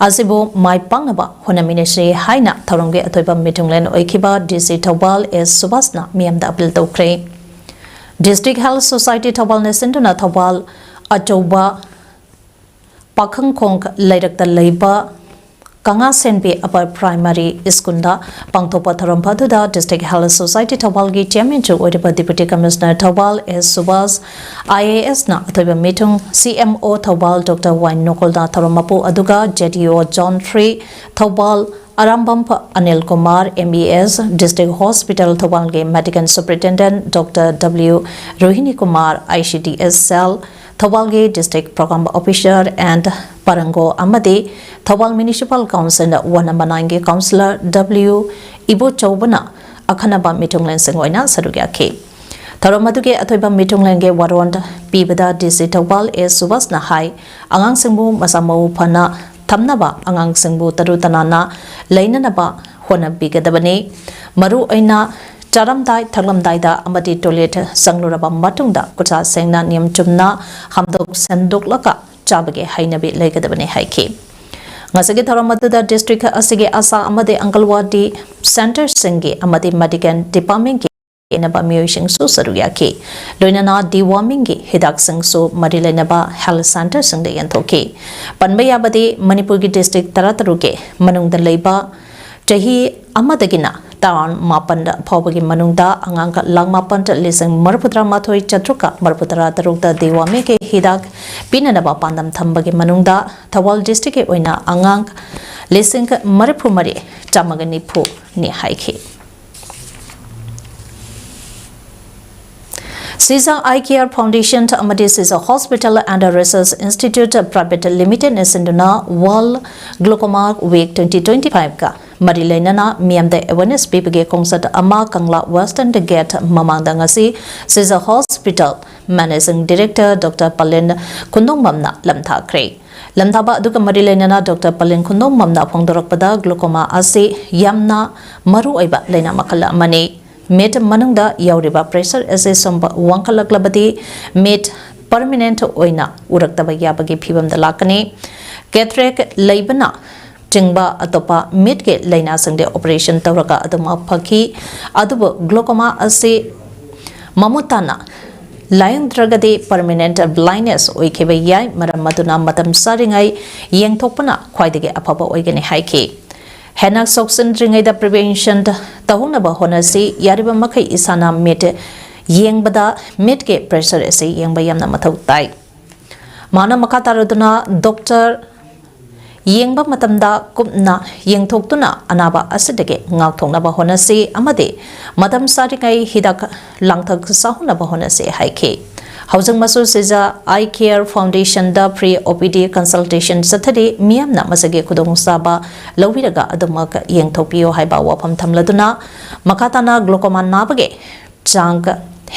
ꯑꯁꯤꯕꯨ ꯃꯥꯏ ꯄꯥꯛꯅꯕ ꯍꯣꯠꯅꯃꯤꯟꯅꯁꯤ ꯍꯥꯏꯅ ꯊꯧꯔꯝꯒꯤ ꯑꯊꯣꯏꯕ ꯃꯤꯊꯨꯡꯂꯦꯟ ꯑꯣꯏꯈꯤꯕ DC ꯊꯧꯕꯥꯜ S ꯁꯨꯕꯥꯁꯅ ꯃꯤꯌꯥꯝꯗ appeal ꯇꯧꯈ꯭ꯔꯦ꯫ District Health Society ꯊꯧꯕꯥꯜꯅ ꯁꯤꯟꯗꯨꯅ ꯊꯧꯕꯥꯜ ꯑꯆꯧꯕ ꯄꯥꯈꯪꯈꯣꯡ ꯂꯩꯔꯛꯇ ꯂꯩꯕ ꯀꯪꯂꯥꯁꯦꯟꯕꯤ Upper Primary Schoolꯗ ꯄꯥꯡꯊꯣꯛꯄ ꯊꯧꯔꯝ ꯑꯗꯨꯗ District Health Society ꯊꯧꯕꯥꯜꯒꯤ chairmanꯁꯨ ꯑꯣꯏꯔꯤꯕ Deputy Commissioner Thoubal S Subhas, IASꯅ ꯑꯊꯣꯏꯕ ꯃꯤꯊꯨꯡ, CMO ꯊꯧꯕꯥꯜ Doctor Y ꯅꯣꯀꯣꯜꯅ ꯊꯧꯔꯝ ꯃꯄꯨ ꯑꯗꯨꯒ ZEO Zone three Thoubal Arambam Anil Kumar, MBBS, District Hospital ꯊꯧꯕꯥꯜꯒꯤ Medical Superintendent Doctor W ꯔꯣꯍꯤꯅꯤ Kumar, ICDS cell ꯊꯧꯕꯥꯜꯒꯤ District Program Officer and ꯄꯔꯪꯒꯣ ꯑꯃꯗꯤ Thoubal Municipal Council one number nineꯒꯤ Councillor W ꯏꯕꯣꯆꯧꯕꯅ ꯑꯈꯟꯅꯕ ꯃꯤꯊꯨꯡꯂꯦꯟꯁꯤꯡ ꯑꯣꯏꯅ ꯁꯔꯨꯛ ꯌꯥꯈꯤ꯫ ꯊꯧꯔꯝ ꯑꯗꯨꯒꯤ ꯑꯊꯣꯏꯕ ꯃꯤꯊꯨꯡꯂꯦꯟꯒꯤ ꯋꯥꯔꯣꯜ ꯄꯤꯕꯗ DC ꯊꯧꯕꯥꯜ S ꯁꯨꯕꯥꯁꯅ ꯍꯥꯏ, ꯑꯉꯥꯡꯁꯤꯡꯕꯨ ꯃꯁꯥ ꯃꯎ ꯐꯅ ꯊꯝꯅꯕ, ꯑꯉꯥꯡꯁꯤꯡꯕꯨ ꯇꯔꯨ ꯇꯅꯥꯟꯅ ꯂꯩꯅꯅꯕ ꯍꯣꯠꯅꯕꯤꯒꯗꯕꯅꯤ꯫ ꯃꯔꯨ ꯑꯣꯏꯅ ꯆꯥꯔꯝꯗꯥꯏ, ꯊꯛꯂꯝꯗꯥꯏꯗ ꯑꯃꯗꯤ toilet ꯆꯪꯂꯨꯔꯕ ꯃꯇꯨꯡꯗ ꯈꯨꯠꯁꯥ ꯁꯦꯡꯅ ꯅꯤꯌꯝ ꯆꯨꯝꯅ ꯍꯥꯝꯗꯣꯛ ꯁꯦꯡꯗꯣꯛꯂꯒ ꯆꯥꯕꯒꯤ ꯍꯩꯅꯕꯤ ꯂꯩꯒꯗꯕꯅꯤ ꯍꯥꯏꯈꯤ꯫ ꯉꯁꯤꯒꯤ ꯊꯧꯔꯝ ꯑꯗꯨꯗ district ꯑꯁꯤꯒꯤ ASHA ꯑꯃꯗꯤ ꯑꯪꯒꯜꯋꯥꯗꯤ centreꯁꯤꯡꯒꯤ ꯑꯃꯗꯤ medical departmentꯀꯤ ꯌꯦꯟꯅꯕ ꯃꯤꯑꯣꯏꯁꯤꯡꯁꯨ ꯁꯔꯨꯛ ꯌꯥꯈꯤ꯫ ꯂꯣꯏꯅꯅ dewormingꯒꯤ ꯍꯤꯗꯥꯛꯁꯤꯡꯁꯨ ꯃꯔꯤ ꯂꯩꯅꯕ health centreꯁꯤꯡꯗ ꯌꯦꯟꯊꯣꯛꯈꯤ꯫ ꯄꯟꯕ ꯌꯥꯕꯗꯤ ꯃꯅꯤꯄꯨꯔꯒꯤ district ꯇꯔꯥꯇꯔꯨꯛꯀꯤ ꯃꯅꯨꯡꯗ ꯂꯩꯕ ꯆꯍꯤ ꯑꯃꯗꯒꯤꯅ ꯇꯔꯥꯃꯥꯄꯟ ꯐꯥꯎꯕꯒꯤ ꯃꯅꯨꯡꯗ ꯑꯉꯥꯡ ꯂꯥꯈ ꯃꯥꯄꯟ ꯂꯤꯁꯤꯡ ꯃꯔꯤꯐꯨꯇꯔꯥ ꯃꯥꯊꯣꯏ ꯆꯥꯇ꯭ꯔꯨꯛꯀ ꯃꯔꯤꯐꯨꯇꯔꯥ ꯇꯔꯨꯛꯇ dewormingꯒꯤ ꯍꯤꯗꯥꯛ ꯄꯤꯅꯅꯕ ꯄꯥꯟꯗꯝ ꯊꯝꯕꯒꯤ ꯃꯅꯨꯡꯗ ꯊꯧꯕꯥꯜ districtꯀꯤ ꯑꯣꯏꯅ ꯑꯉꯥꯡ ꯂꯤꯁꯤꯡ ꯃꯔꯤꯐꯨ ꯃꯔꯤ ꯆꯥꯝꯃꯒ ꯅꯤꯐꯨꯅꯤ ꯍꯥꯏꯈꯤ꯫ Sija Eye Care Foundation ꯑꯃꯗꯤ Sija Hospital and Research Institute Private Limitedꯅ ꯁꯤꯟꯗꯨꯅ World Glaucoma Week twenty twenty fiveꯀ ꯃꯔꯤ ꯂꯩꯅꯅ ꯃꯤꯌꯥꯝꯗ awareness ꯄꯤꯕꯒꯤ ꯈꯣꯡꯆꯠ ꯑꯃ ꯀꯪꯂꯥ Western Gate ꯃꯃꯥꯡꯗ ꯉꯁꯤ Shija Hospital Managing Director Doctor Palen ꯈꯨꯟꯗꯣꯡꯕꯝꯅ ꯂꯝꯊꯥꯈ꯭ꯔꯦ꯫ ꯂꯝꯊꯥꯕ ꯑꯗꯨꯒ ꯃꯔꯤ ꯂꯩꯅꯅ Doctor ꯄꯂꯦꯟ ꯈꯨꯟꯗꯣꯡꯕꯝꯅ ꯐꯣꯡꯗꯣꯔꯛꯄꯗ glaucoma ꯑꯁꯤ ꯌꯥꯝꯅ ꯃꯔꯨ ꯑꯣꯏꯕ ꯂꯩꯅꯥ ꯃꯈꯜ ꯑꯃꯅꯤ꯫ ꯃꯤꯠ ꯃꯅꯨꯡꯗ ꯌꯥꯎꯔꯤꯕ pressure ꯑꯁꯤ ꯁꯨꯝ ꯋꯥꯡꯈꯠꯂꯛꯂꯕꯗꯤ ꯃꯤꯠ permanent ꯑꯣꯏꯅ ꯎꯔꯛꯇꯕ ꯌꯥꯕꯒꯤ ꯐꯤꯕꯝꯗ ꯂꯥꯛꯀꯅꯤ꯫ Cataract ꯂꯩꯕꯅ ꯆꯤꯡꯕ ꯑꯇꯣꯞꯄ ꯃꯤꯠꯀꯤ ꯂꯥꯏꯅꯥꯁꯤꯡꯗꯤ operation ꯇꯧꯔꯒ ꯑꯗꯨꯃꯛ ꯐꯈꯤ꯫ ꯑꯗꯨꯕꯨ glaucoma ꯑꯁꯤ ꯃꯃꯨꯠ ꯇꯥꯅ ꯂꯥꯌꯦꯡꯗ꯭ꯔꯒꯗꯤ permanent blindness ꯑꯣꯏꯈꯤꯕ ꯌꯥꯏ꯫ ꯃꯔꯝ ꯑꯗꯨꯅ ꯃꯇꯝ ꯆꯥꯔꯤꯉꯩ ꯌꯦꯡꯊꯣꯛꯄꯅ ꯈ꯭ꯋꯥꯏꯗꯒꯤ ꯑꯐꯕ ꯑꯣꯏꯒꯅꯤ ꯍꯥꯏꯈꯤ꯫ ꯍꯦꯟꯅ ꯁꯣꯛꯆꯤꯟꯗ꯭ꯔꯤꯉꯩꯗ prevention ꯇꯧꯍꯧꯅꯕ ꯍꯣꯠꯅꯁꯤ꯫ ꯌꯥꯔꯤꯕ ꯃꯈꯩ ꯏꯁꯥꯅ ꯃꯤꯠ ꯌꯦꯡꯕꯗ ꯃꯤꯠꯀꯤ pressure ꯑꯁꯤ ꯌꯦꯡꯕ ꯌꯥꯝꯅ ꯃꯊꯧ ꯇꯥꯏ꯫ ꯃꯥꯅ ꯃꯈꯥ ꯇꯥꯔꯗꯨꯅ doctor ꯌꯦꯡꯕ ꯃꯇꯝꯗ ꯀꯨꯞꯅ ꯌꯦꯡꯊꯣꯛꯇꯨꯅ ꯑꯅꯥꯕ ꯑꯁꯤꯗꯒꯤ ꯉꯥꯛꯊꯣꯛꯅꯕ ꯍꯣꯠꯅꯁꯤ ꯑꯃꯗꯤ ꯃꯇꯝ ꯆꯥꯔꯤꯉꯩ ꯍꯤꯗꯥꯛ ꯂꯥꯡꯊꯛ ꯆꯥꯍꯧꯅꯕ ꯍꯣꯠꯅꯁꯤ ꯍꯥꯏꯈꯤ꯫ ꯍꯧꯖꯤꯛ ꯃꯁꯨ ꯁꯤꯖ Eye Care Foundationꯗ free OPD consultation ꯆꯠꯊꯔꯤ꯫ ꯃꯤꯌꯥꯝꯅ ꯃꯁꯤꯒꯤ ꯈꯨꯗꯣꯡꯆꯥꯕ ꯂꯧꯕꯤꯔꯒ ꯑꯗꯨꯃꯛ ꯌꯦꯡꯊꯣꯛꯄꯤꯌꯨ ꯍꯥꯏꯕ ꯋꯥꯐꯝ ꯊꯝꯂꯗꯨꯅ ꯃꯈꯥ ꯇꯥꯅ glaucoma ꯅꯥꯕꯒꯤ ꯆꯥꯡ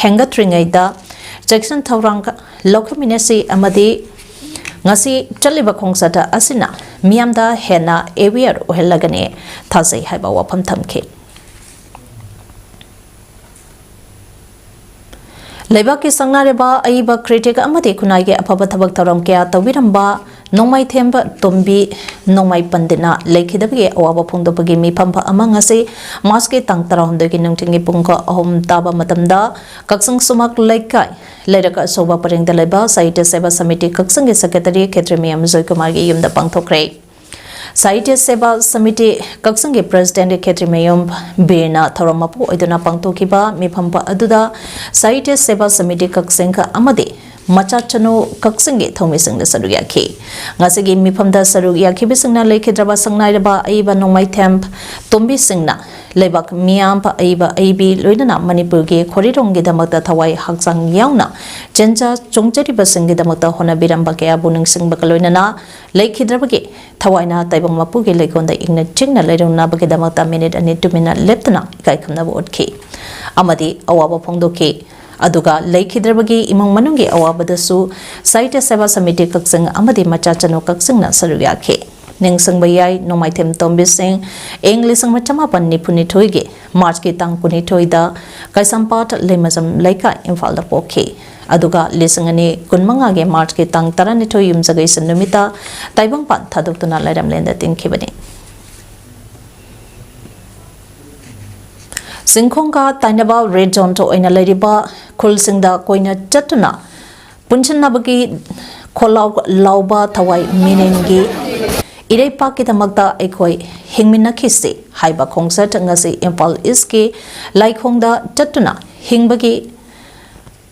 ꯍꯦꯟꯒꯠꯇ꯭ꯔꯤꯉꯩꯗ ꯆꯦꯛꯁꯤꯟ ꯊꯧꯔꯥꯡ ꯂꯧꯈꯠꯃꯤꯟꯅꯁꯤ ꯑꯃꯗꯤ ꯉꯁꯤ ꯆꯠꯂꯤꯕ ꯈꯣꯡꯆꯠ ꯑꯁꯤꯅ ꯃꯤꯌꯥꯝꯗ ꯍꯦꯟꯅ aware ꯑꯣꯏꯍꯜꯂꯒꯅꯤ ꯊꯥꯖꯩ ꯍꯥꯏꯕ ꯋꯥꯐꯝ ꯊꯝꯈꯤ꯫ ꯂꯩꯕꯥꯛꯀꯤ ꯁꯛꯅꯥꯏꯔꯕ ꯑꯏꯕ critic ꯑꯃꯗꯤ ꯈꯨꯟꯅꯥꯏꯒꯤ ꯑꯐꯕ ꯊꯕꯛ ꯊꯧꯔꯝ ꯀꯌꯥ ꯇꯧꯕꯤꯔꯝꯕ ꯅꯣꯡꯃꯩꯊꯦꯝ ꯇꯣꯝꯕꯤ ꯅꯣꯡꯃꯩ ꯄꯟꯗꯤꯠꯅ ꯂꯩꯈꯤꯗꯕꯒꯤ ꯑꯋꯥꯕ ꯐꯣꯡꯗꯣꯛꯄꯒꯤ ꯃꯤꯐꯝ ꯑꯃ ꯉꯁꯤ ꯃꯥꯔꯆꯀꯤ ꯇꯥꯡ ꯇꯔꯥꯍꯨꯝꯗꯣꯏꯒꯤ ꯅꯨꯡꯊꯤꯜꯒꯤ ꯄꯨꯡ ꯑꯍꯨꯝ ꯇꯥꯕ ꯃꯇꯝꯗ ꯀꯛꯆꯤꯡ ꯁꯨꯃꯥꯛ ꯂꯩꯀꯥꯏ ꯂꯩꯔꯛ ꯑꯆꯧꯕ ꯄꯔꯦꯡꯗ ꯂꯩꯕ ꯁꯥꯍꯤꯇ꯭ꯌ ꯁꯦꯕꯥ ꯁꯃꯤꯇꯤ ꯀꯛꯆꯤꯡꯒꯤ secretary ꯈꯦꯇ꯭ꯔꯤꯃꯌꯨꯝ ꯖꯣꯏꯀꯨꯃꯥꯔꯒꯤ ꯌꯨꯝꯗ ꯄꯥꯡꯊꯣꯛꯈ꯭ꯔꯦ꯫ ꯁꯥꯍꯤꯇ꯭ꯌ ꯁꯦꯕꯥ ꯁꯃꯤꯇꯤ ꯀꯛꯆꯤꯡꯒꯤ president ꯈꯦꯇ꯭ꯔꯤꯃꯌꯨꯝ ꯕꯤꯔꯅ ꯊꯧꯔꯝ ꯃꯄꯨ ꯑꯣꯏꯗꯨꯅ ꯄꯥꯡꯊꯣꯛꯈꯤꯕ ꯃꯤꯐꯝ ꯑꯗꯨꯗ ꯁꯥꯍꯤꯇ꯭ꯌ ꯁꯦꯕꯥ ꯁꯃꯤꯇꯤ ꯀꯛꯆꯤꯡ ꯑꯃꯗꯤ ꯃꯆꯥ ꯆꯅꯨ ꯀꯛꯆꯤꯡꯒꯤ ꯊꯧꯃꯤꯁꯤꯡꯅ ꯁꯔꯨꯛ ꯌꯥꯈꯤ꯫ ꯉꯁꯤꯒꯤ ꯃꯤꯐꯝꯗ ꯁꯔꯨꯛ ꯌꯥꯈꯤꯕꯁꯤꯡꯅ ꯂꯩꯈꯤꯗ꯭ꯔꯕ ꯁꯛꯅꯥꯏꯔꯕ ꯑꯏꯕ ꯅꯣꯡꯃꯥꯏꯊꯦꯝ ꯇꯣꯝꯕꯤꯁꯤꯡꯅ ꯂꯩꯕꯥꯛ ꯃꯤꯌꯥꯝ, ꯑꯏꯕ ꯑꯏꯕꯤ, ꯂꯣꯏꯅꯅ ꯃꯅꯤꯄꯨꯔꯒꯤ ꯈꯣꯔꯤꯔꯣꯝꯒꯤꯗꯃꯛꯇ ꯊꯋꯥꯏ ꯍꯛꯆꯥꯡ ꯌꯥꯎꯅ ꯆꯦꯟꯖ ꯆꯣꯡꯖꯔꯤꯕꯁꯤꯡꯒꯤꯗꯃꯛꯇ ꯍꯣꯠꯅꯕꯤꯔꯝꯕ ꯀꯌꯥꯕꯨ ꯅꯤꯡꯁꯤꯡꯕꯒ ꯂꯣꯏꯅꯅ ꯂꯩꯈꯤꯗ꯭ꯔꯕꯒꯤ ꯊꯋꯥꯏꯅ ꯇꯥꯏꯕꯪ ꯃꯄꯨꯒꯤ ꯂꯩꯀꯣꯜꯗ ꯏꯪꯅ ꯆꯤꯡꯅ ꯂꯩꯔꯨꯅꯕꯒꯤꯗꯃꯛꯇ ꯃꯤꯅꯤꯠ ꯑꯅꯤ ꯇꯨꯃꯤꯟꯅ ꯂꯦꯞꯇꯨꯅ ꯏꯀꯥꯏ ꯈꯨꯝꯅꯕ ꯎꯠꯈꯤ ꯑꯃꯗꯤ ꯑꯋꯥꯕ ꯐꯣꯡꯗꯣꯛꯈꯤ꯫ ꯑꯗꯨꯒ ꯂꯩꯈꯤꯗ꯭ꯔꯕꯒꯤ ꯏꯃꯨꯡ ꯃꯅꯨꯡꯒꯤ ꯑꯋꯥꯕꯗꯁꯨ ꯁꯥꯍꯤꯇ꯭ꯌ ꯁꯦꯕꯥ ꯁꯃꯤꯇꯤ ꯀꯛꯆꯤꯡ ꯑꯃꯗꯤ ꯃꯆꯥ ꯆꯅꯨ ꯀꯛꯆꯤꯡꯅ ꯁꯔꯨꯛ ꯌꯥꯈꯤ꯫ ꯅꯤꯡꯁꯤꯡꯕ ꯌꯥꯏ, ꯅꯣꯡꯃꯥꯏꯊꯦꯝ ꯇꯣꯝꯕꯤꯁꯤꯡ ꯏꯪ ꯂꯤꯁꯤꯡ ꯑꯃ ꯆꯃꯥꯄꯟ ꯅꯤꯐꯨ ꯅꯤꯊꯣꯏꯒꯤ ꯃꯥꯔꯆꯀꯤ ꯇꯥꯡ ꯀꯨꯟꯅꯤꯊꯣꯏꯗ ꯀꯩꯁꯥꯝꯄꯥꯠ ꯂꯩꯃꯖꯝ ꯂꯩꯀꯥꯏ, ꯏꯝꯐꯥꯜꯗ ꯄꯣꯛꯈꯤ꯫ ꯑꯗꯨꯒ ꯂꯤꯁꯤꯡ ꯑꯅꯤ ꯀꯨꯟꯃꯉꯥꯒꯤ ꯃꯥꯔꯆꯀꯤ ꯇꯥꯡ ꯇꯔꯥꯅꯤꯊꯣꯏ ꯌꯨꯝꯖꯀꯩꯁ ꯅꯨꯃꯤꯠꯇ ꯇꯥꯏꯕꯪꯄꯥꯟ ꯊꯥꯗꯣꯛꯇꯨꯅ ꯂꯩꯔꯝꯂꯦꯟꯗ ꯇꯤꯟꯈꯤꯕꯅꯤ꯫ ꯆꯤꯡꯈꯣꯡꯒ ꯇꯥꯏꯅꯕ ꯔꯦꯗ ꯖꯣꯟꯗ ꯑꯣꯏꯅ ꯂꯩꯔꯤꯕ ꯈꯨꯜꯁꯤꯡꯗ ꯀꯣꯏꯅ ꯆꯠꯇꯨꯅ ꯄꯨꯟꯁꯤꯟꯅꯕꯒꯤ ꯈꯣꯜꯂꯥꯎ ꯂꯥꯎꯕ ꯊꯋꯥꯏ ꯃꯤꯔꯦꯟꯒꯤ ꯏꯔꯩꯄꯥꯛꯀꯤꯗꯃꯛꯇ ꯑꯩꯈꯣꯏ ꯍꯤꯡꯃꯤꯟꯅꯈꯤꯁꯤ ꯍꯥꯏꯕ ꯈꯣꯡꯆꯠ ꯉꯁꯤ ꯏꯝꯐꯥꯜ ꯏꯁꯀꯤ ꯂꯥꯏꯈꯣꯡꯗ ꯆꯠꯇꯨꯅ ꯍꯤꯡꯕꯒꯤ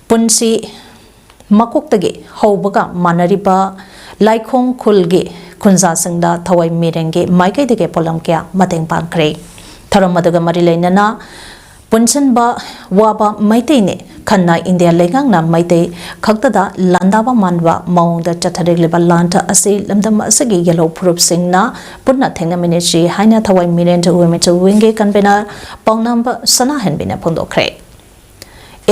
ꯄꯨꯟꯁꯤ ꯃꯀꯣꯛꯇꯒꯤ ꯍꯧꯕꯒ ꯃꯥꯟꯅꯔꯤꯕ ꯂꯥꯏꯈꯣꯡ ꯈꯨꯜꯒꯤ ꯈꯨꯟꯖꯥꯁꯤꯡꯗ ꯊꯋꯥꯏ ꯃꯤꯔꯦꯟꯒꯤ ꯃꯥꯏꯀꯩꯗꯒꯤ ꯄꯣꯠꯂꯝ ꯀꯌꯥ ꯃꯇꯦꯡ ꯄꯥꯡꯈ꯭ꯔꯦ꯫ ꯊꯧꯔꯝ ꯑꯗꯨꯒ ꯃꯔꯤ ꯂꯩꯅꯅ ꯄꯨꯟꯁꯤꯟꯕ ꯋꯥꯕ ꯃꯩꯇꯩꯅꯤ꯫ ꯈꯟꯅ ꯏꯟꯗꯤꯌꯥ ꯂꯩꯉꯥꯛꯅ ꯃꯩꯇꯩ ꯈꯛꯇꯗ ꯂꯥꯟꯗꯥꯕ ꯃꯥꯟꯕ ꯃꯑꯣꯡꯗ ꯆꯠꯊꯔꯛꯂꯤꯕ ꯂꯥꯟ ꯑꯁꯤ ꯂꯝꯗꯝ ꯑꯁꯤꯒꯤ ꯌꯦꯜꯍꯧ ꯐꯨꯔꯨꯞꯁꯤꯡꯅ ꯄꯨꯟꯅ ꯊꯦꯡꯅꯃꯤꯟꯅꯁꯤ ꯍꯥꯏꯅ ꯊꯋꯥꯏ ꯃꯤꯔꯦꯟ ꯋꯤꯃꯦꯟ ꯋꯤꯡꯒꯤ ꯀꯟꯚꯦꯅꯔ ꯄꯥꯎꯅꯥꯝ ꯁꯅꯥꯍꯟꯕꯤꯅ ꯐꯣꯡꯗꯣꯛꯈ꯭ꯔꯦ꯫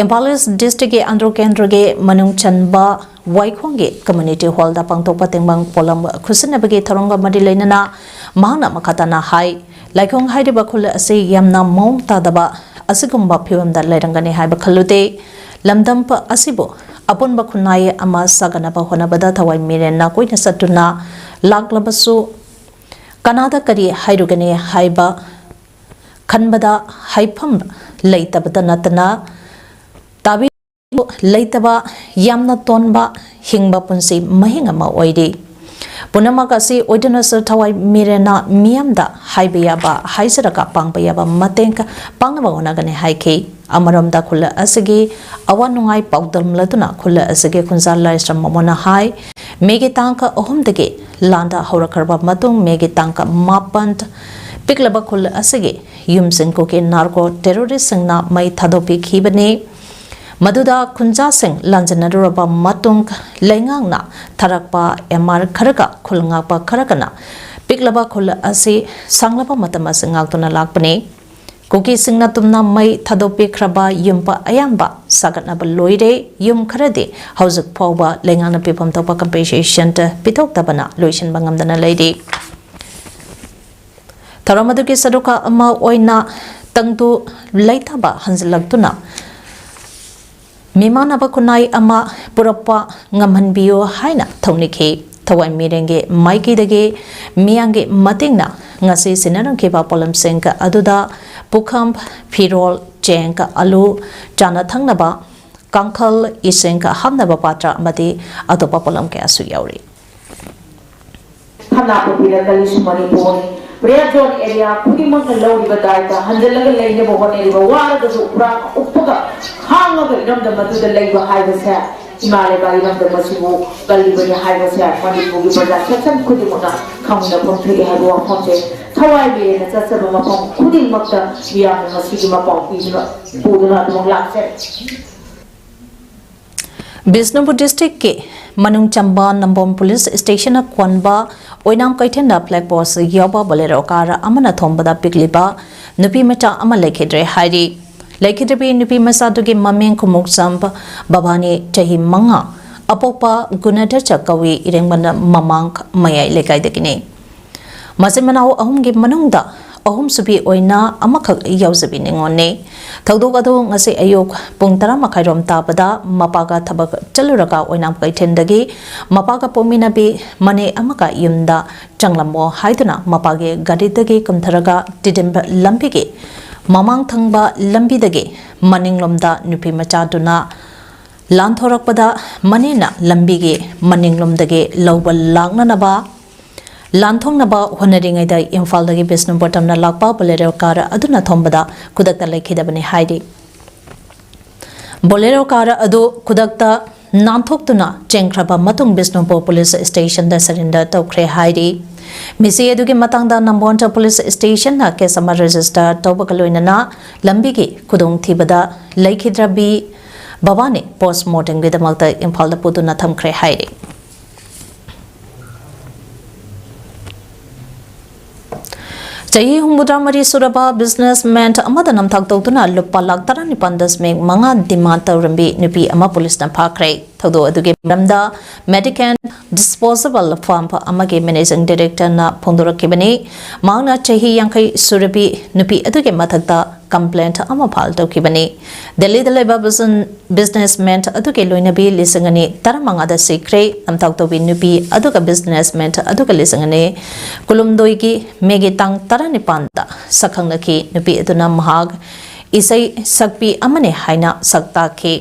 ꯏꯝꯐꯥꯜ ꯏꯁ ꯗꯤꯁꯇ꯭ꯔꯤꯛꯀꯤ ꯑꯟꯗ꯭ꯔꯣ ꯀꯦꯟꯗ꯭ꯔꯒꯤ ꯃꯅꯨꯡ ꯆꯟꯕ ꯋꯥꯏꯈꯣꯡꯒꯤ ꯀꯝꯃ꯭ꯌꯨꯅꯤꯇꯤ ꯍꯣꯜꯗ ꯄꯥꯡꯊꯣꯛꯄ ꯇꯦꯡꯕꯥꯡ ꯄꯣꯠꯂꯝ ꯈꯨꯠꯁꯤꯟꯅꯕꯒꯤ ꯊꯧꯔꯝꯒ ꯃꯔꯤ ꯂꯩꯅꯅ ꯃꯍꯥꯛꯅ ꯃꯈꯥ ꯇꯥꯅ ꯍꯥꯏ, ꯂꯥꯏꯈꯣꯡ ꯍꯥꯏꯔꯤꯕ ꯈꯨꯜ ꯑꯁꯤ ꯌꯥꯝꯅ ꯃꯑꯣꯡ ꯇꯥꯗꯕ ꯑꯁꯤꯒꯨꯝꯕ ꯐꯤꯕꯝꯗ ꯂꯩꯔꯝꯒꯅꯤ ꯍꯥꯏꯕ ꯈꯜꯂꯨꯗꯦ꯫ ꯂꯝꯗꯝ ꯑꯁꯤꯕꯨ ꯑꯄꯨꯟꯕ ꯈꯨꯟꯅꯥꯏ ꯑꯃ ꯁꯥꯒꯠꯅꯕ ꯍꯣꯠꯅꯕꯗ ꯊꯋꯥꯏ ꯃꯤꯔꯦꯟꯅ ꯀꯣꯏꯅ ꯆꯠꯇꯨꯅ ꯂꯥꯛꯂꯕꯁꯨ ꯀꯅꯥꯗ ꯀꯔꯤ ꯍꯥꯏꯔꯨꯒꯅꯤ ꯍꯥꯏꯕ ꯈꯟꯕꯗ ꯍꯥꯏꯐꯝ ꯂꯩꯇꯕꯇ ꯅꯠꯇꯅ ꯇꯥꯕꯤ ꯂꯩꯇꯕ ꯌꯥꯝꯅ ꯇꯣꯟꯕ ꯍꯤꯡꯕ ꯄꯨꯟꯁꯤ ꯃꯍꯤꯡ ꯑꯃ ꯑꯣꯏꯔꯤ꯫ ꯄꯨꯝꯅꯃꯛ ꯑꯁꯤ ꯑꯣꯏꯗꯨꯅꯁꯨ ꯊꯋꯥꯏ ꯃꯤꯔꯦꯟꯅ ꯃꯤꯌꯥꯝꯗ ꯍꯥꯏꯕ ꯌꯥꯕ, ꯍꯥꯏꯖꯔꯒ ꯄꯥꯡꯕ ꯌꯥꯕ ꯃꯇꯦꯡ ꯄꯥꯡꯅꯕ ꯍꯣꯠꯅꯒꯅꯤ ꯍꯥꯏꯈꯤ꯫ ꯑꯃꯔꯣꯝꯗ ꯈꯨꯜ ꯑꯁꯤꯒꯤ ꯑꯋꯥ ꯅꯨꯡꯉꯥꯏ ꯄꯥꯎꯗꯝꯂꯗꯨꯅ ꯈꯨꯜ ꯑꯁꯤꯒꯤ ꯈꯨꯟꯖꯥ ꯂꯥꯏꯁ꯭ꯔꯝ ꯃꯃꯣꯟꯅ ꯍꯥꯏ, ꯃꯦꯒꯤ ꯇꯥꯡ ꯑꯍꯨꯝꯗꯒꯤ ꯂꯥꯟꯗ ꯍꯧꯔꯛꯈ꯭ꯔꯕ ꯃꯇꯨꯡ ꯃꯦꯒꯤ ꯇꯥꯡ ꯃꯥꯄꯟ ꯄꯤꯛꯂꯕ ꯈꯨꯜ ꯑꯁꯤꯒꯤ ꯌꯨꯝꯁꯤꯡ ꯀꯨꯀꯤ ꯅꯥꯔꯀꯣ ꯇꯦꯔꯣꯔꯤꯁꯁꯤꯡꯅ ꯃꯩ ꯊꯥꯗꯣꯛꯄꯤꯈꯤꯕꯅꯤ꯫ ꯃꯗꯨꯗ ꯈꯨꯟꯖꯥꯁꯤꯡ ꯂꯥꯟꯖꯟꯅꯔꯨꯔꯕ ꯃꯇꯨꯡ ꯂꯩꯉꯥꯛꯅ ꯊꯥꯔꯛꯄ ꯑꯦꯝ ꯑꯥꯔ ꯈꯔꯒ ꯈꯨꯜ ꯉꯥꯛꯄ ꯈꯔꯒꯅ ꯄꯤꯛꯂꯕ ꯈꯨꯜ ꯑꯁꯤ ꯁꯥꯡꯂꯕ ꯃꯇꯝ ꯑꯁꯤ ꯉꯥꯛꯇꯨꯅ ꯂꯥꯛꯄꯅꯤ꯫ ꯀꯨꯀꯤꯁꯤꯡꯅ ꯇꯨꯝꯅ ꯃꯩ ꯊꯥꯗꯣꯛꯄꯤꯈ꯭ꯔꯕ ꯌꯨꯝ ꯑꯌꯥꯝꯕ ꯁꯥꯒꯠꯅꯕ ꯂꯣꯏꯔꯦ꯫ ꯌꯨꯝ ꯈꯔꯗꯤ ꯍꯧꯖꯤꯛ ꯐꯥꯎꯕ ꯂꯩꯉꯥꯛꯅ ꯄꯤꯐꯝ ꯊꯣꯛꯄ ꯀꯝꯄꯦꯟꯁꯦꯁꯟ ꯄꯤꯊꯣꯛꯇꯕꯅ ꯂꯣꯏꯁꯤꯟꯕ ꯉꯝꯗꯅ ꯂꯩꯔꯤ꯫ ꯊꯧꯔꯝ ꯑꯗꯨꯒꯤ ꯁꯔꯨꯛ ꯑꯃ ꯑꯣꯏꯅ ꯇꯪꯗꯨ ꯂꯩꯇꯥꯕ ꯍꯟꯖꯤꯜꯂꯛꯇꯨꯅ ꯃꯤꯃꯥꯟꯅꯕ ꯈꯨꯟꯅꯥꯏ ꯑꯃ ꯄꯨꯔꯛꯄ ꯉꯝꯍꯟꯕꯤꯌꯨ ꯍꯥꯏꯅ ꯊꯧꯅꯤꯈꯤ꯫ ꯊꯋꯥꯏ ꯃꯤꯔꯦꯟꯒꯤ ꯃꯥꯏꯀꯩꯗꯒꯤ ꯃꯤꯌꯥꯝꯒꯤ ꯃꯇꯦꯡꯅ ꯉꯁꯤ ꯁꯤꯟꯅꯔꯝꯈꯤꯕ ꯄꯣꯠꯂꯝꯁꯤꯡ ꯑꯗꯨꯗ ꯄꯨꯈꯝ, ꯐꯤꯔꯣꯜ, ꯆꯦꯡ, ꯑꯂꯨ, ꯆꯥꯅ ꯊꯛꯅꯕ, ꯀꯥꯡꯈꯜ, ꯏꯁꯤꯡ ꯍꯥꯞꯅꯕ ꯄꯥꯇ꯭ꯔ ꯑꯃꯗꯤ ꯑꯇꯣꯞꯄ ꯄꯣꯠꯂꯝ ꯀꯌꯥꯁꯨ ꯌꯥꯎꯔꯤ꯫ ꯈꯝꯅꯥꯄꯨ ꯄꯤꯔꯛꯀꯜꯂꯤꯁꯨ ꯃꯅꯤꯄꯨꯔꯅꯤ꯫ ꯔꯦꯗ ꯖꯣꯟ ꯑꯦꯔꯤꯌꯥ ꯈꯨꯗꯤꯡꯃꯛꯅ ꯂꯧꯔꯤꯕ ꯗꯥꯏꯇ ꯍꯟꯖꯤꯜꯂꯒ ꯂꯩꯅꯕ ꯍꯣꯠꯅꯔꯤꯕ, ꯋꯥꯔꯒꯁꯨ ꯎꯄ꯭ꯔꯥ ꯎꯞꯄꯒ ꯈꯥꯡꯉꯒ ꯏꯔꯝꯗꯝ ꯑꯗꯨꯗ ꯂꯩꯕ ꯍꯥꯏꯕꯁꯦ, ꯏꯃꯥ ꯂꯩꯕꯥꯛ ꯏꯔꯝꯗꯝ ꯑꯁꯤꯕꯨ ꯀꯜꯂꯤꯕꯅꯤ ꯍꯥꯏꯕꯁꯦ ꯃꯅꯤꯄꯨꯔꯒꯤ ꯄ꯭ꯔꯖꯥ ꯁꯦꯛꯁꯟ ꯈꯨꯗꯤꯡꯃꯛꯅ ꯈꯪꯃꯤꯟꯅꯐꯝ ꯊꯣꯛꯏ ꯍꯥꯏꯕ ꯋꯥꯐꯝꯁꯦ ꯊꯋꯥꯏ ꯂꯦꯟꯅ ꯆꯠꯆꯕ ꯃꯐꯝ ꯈꯨꯗꯤꯡꯃꯛꯇ ꯃꯤꯌꯥꯝꯅ ꯉꯁꯤꯒꯤ ꯃꯄꯥꯎ ꯄꯤꯗꯨꯅ, ꯄꯨꯗꯨꯅ ꯑꯗꯨꯃꯛ ꯂꯥꯛꯆꯔꯤ꯫ ꯕꯤꯁꯅꯨꯄꯨꯔ ꯗꯤꯁꯇ꯭ꯔꯤꯛꯀꯤ ꯃꯅꯨꯡ ꯆꯟꯕ ꯅꯝꯕꯣꯜ ꯄꯨꯂꯤꯁ ꯁ꯭ꯇꯦꯁꯟꯅ ꯀꯣꯟꯕ ꯑꯣꯏꯅꯥꯝ ꯀꯩꯊꯦꯜꯗ ꯐ꯭ꯂꯦꯒ ꯄꯣꯁ ꯌꯥꯎꯕ ꯕꯣꯂꯦꯔꯣ ꯀꯥꯔ ꯑꯃꯅ ꯊꯣꯝꯕꯗ ꯄꯤꯛꯂꯤꯕ ꯅꯨꯄꯤ ꯃꯆꯥ ꯑꯃ ꯂꯩꯈꯤꯗ꯭ꯔꯦ ꯍꯥꯏꯔꯤ꯫ ꯂꯩꯈꯤꯗ꯭ꯔꯕꯤ ꯅꯨꯄꯤ ꯃꯆꯥꯗꯨꯒꯤ ꯃꯃꯤꯡ ꯈꯨꯃꯨꯛꯆꯝ ꯕꯕꯥꯅꯤ, ꯆꯍꯤ ꯃꯉꯥ, ꯑꯄꯣꯛꯄ ꯒꯨꯅꯗꯆ ꯀꯧꯏ, ꯏꯔꯦꯡꯕꯝ ꯃꯃꯥꯡ ꯃꯌꯥꯏ ꯂꯩꯀꯥꯏꯗꯒꯤꯅꯤ꯫ ꯃꯆꯤꯟ ꯃꯅꯥꯎ ꯑꯍꯨꯝꯒꯤ ꯃꯅꯨꯡꯗ ꯑꯍꯨꯝꯁꯨꯕꯤ ꯑꯣꯏꯅ ꯑꯃꯈꯛ ꯌꯥꯎꯖꯕꯤ ꯅꯤꯉꯣꯜꯅꯤ꯫ ꯊꯧꯗꯣꯛ ꯑꯗꯨ ꯉꯁꯤ ꯑꯌꯨꯛ ꯄꯨꯡ ꯇꯔꯥ ꯃꯈꯥꯏꯔꯣꯝ ꯇꯥꯕꯗ ꯃꯄꯥꯒ ꯊꯕꯛ ꯆꯠꯂꯨꯔꯒ ꯑꯣꯏꯅꯥꯝ ꯀꯩꯊꯦꯜꯗꯒꯤ ꯃꯄꯥꯒ ꯄꯣꯛꯃꯤꯟꯅꯕꯤ ꯃꯅꯦ ꯑꯃꯒ ꯌꯨꯝꯗ ꯆꯪꯂꯝꯃꯣ ꯍꯥꯏꯗꯨꯅ ꯃꯄꯥꯒꯤ ꯒꯥꯔꯤꯗꯒꯤ ꯀꯨꯝꯊꯔꯒ ꯇꯤꯗꯤꯝ ꯂꯝꯕꯤꯒꯤ ꯃꯃꯥꯡ ꯊꯪꯕ ꯂꯝꯕꯤꯗꯒꯤ ꯃꯅꯤꯡꯂꯣꯝꯗ ꯅꯨꯄꯤ ꯃꯆꯥꯗꯨꯅ ꯂꯥꯟꯊꯣꯔꯛꯄꯗ ꯃꯅꯦꯅ ꯂꯝꯕꯤꯒꯤ ꯃꯅꯤꯡꯂꯣꯝꯗꯒꯤ ꯂꯧꯕ ꯂꯥꯛꯅꯅꯕ, ꯂꯥꯟꯊꯣꯛꯅꯕ ꯍꯣꯠꯅꯔꯤꯉꯩꯗ ꯏꯝꯐꯥꯜꯗꯒꯤ ꯕꯤꯁꯅꯨꯄꯨꯔ ꯇꯝꯅ ꯂꯥꯛꯄ Bolero car ꯑꯗꯨꯅ ꯊꯣꯝꯕꯗ ꯈꯨꯗꯛꯇ ꯂꯩꯈꯤꯗꯕꯅꯤ ꯍꯥꯏꯔꯤ꯫ Bolero car ꯑꯗꯨ ꯈꯨꯗꯛꯇ ꯅꯥꯟꯊꯣꯛꯇꯨꯅ ꯆꯦꯟꯈ꯭ꯔꯕ ꯃꯇꯨꯡ ꯕꯤꯁꯅꯨꯄꯨꯔ police stationꯗ surrender ꯇꯧꯈ꯭ꯔꯦ ꯍꯥꯏꯔꯤ꯫ ꯃꯤꯁꯤ ꯑꯗꯨꯒꯤ ꯃꯇꯥꯡꯗ ꯅꯝꯕꯣꯟ police stationꯅ case ꯑꯃ register ꯇꯧꯕꯒ ꯂꯣꯏꯅꯅ ꯂꯝꯕꯤꯒꯤ ꯈꯨꯗꯣꯡꯊꯤꯕꯗ ꯂꯩꯈꯤꯗ꯭ꯔꯕꯤ ꯕꯕꯥꯅꯤ post mortemꯒꯤꯗꯃꯛꯇ ꯏꯝꯐꯥꯜꯗ ꯄꯨꯗꯨꯅ ꯊꯝꯈ꯭ꯔꯦ ꯍꯥꯏꯔꯤ꯫ ꯆꯍꯤ ꯍꯨꯝꯐꯨꯇꯔꯥ ꯃꯔꯤ ꯁꯨꯔꯕ businessman ꯑꯃꯗ ꯅꯝꯊꯥꯛ ꯇꯧꯗꯨꯅ ꯂꯨꯄꯥ ꯂꯥꯈ ꯇꯔꯥꯅꯤꯄꯥꯟ ꯗꯁꯃꯤꯛ ꯃꯉꯥ demand ꯇꯧꯔꯝꯕꯤ ꯅꯨꯄꯤ ꯑꯃ policeꯅ ꯐꯥꯈ꯭ꯔꯦ꯫ ꯊꯧꯗꯣꯛ ꯑꯗꯨꯒꯤ ꯃꯔꯝꯗ Medican Disposable Firm ꯑꯃꯒꯤ managing directorꯅ ꯐꯣꯡꯗꯣꯔꯛꯈꯤꯕꯅꯤ꯫ ꯃꯍꯥꯛꯅ ꯆꯍꯤ ꯌꯥꯡꯈꯩ ꯁꯨꯔꯕꯤ ꯅꯨꯄꯤ ꯑꯗꯨꯒꯤ ꯃꯊꯛꯇ complaint ꯑꯃ file ꯇꯧꯈꯤꯕꯅꯤ꯫ ꯗꯦꯜꯂꯤꯗ ꯂꯩꯕ business businessman ꯑꯗꯨꯒꯤ ꯂꯣꯏꯅꯕꯤ ꯂꯤꯁꯤꯡ ꯑꯅꯤ ꯇꯔꯥꯃꯉꯥꯗ ꯁꯤꯈ꯭ꯔꯦ꯫ ꯅꯝꯊꯥꯛ ꯇꯧꯕꯤ ꯅꯨꯄꯤ ꯑꯗꯨꯒ businessman ꯑꯗꯨꯒ ꯂꯤꯁꯤꯡ ꯑꯅꯤ ꯀꯨꯟꯍꯨꯝꯗꯣꯏꯒꯤ ꯃꯦꯒꯤ ꯇꯥꯡ ꯇꯔꯥꯅꯤꯄꯥꯟꯗ ꯁꯛꯈꯪꯅꯈꯤ꯫ ꯅꯨꯄꯤ ꯑꯗꯨꯅ ꯃꯍꯥꯛ ꯏꯁꯩ ꯁꯛꯄꯤ ꯑꯃꯅꯤ ꯍꯥꯏꯅ ꯁꯛ ꯇꯥꯛꯈꯤ꯫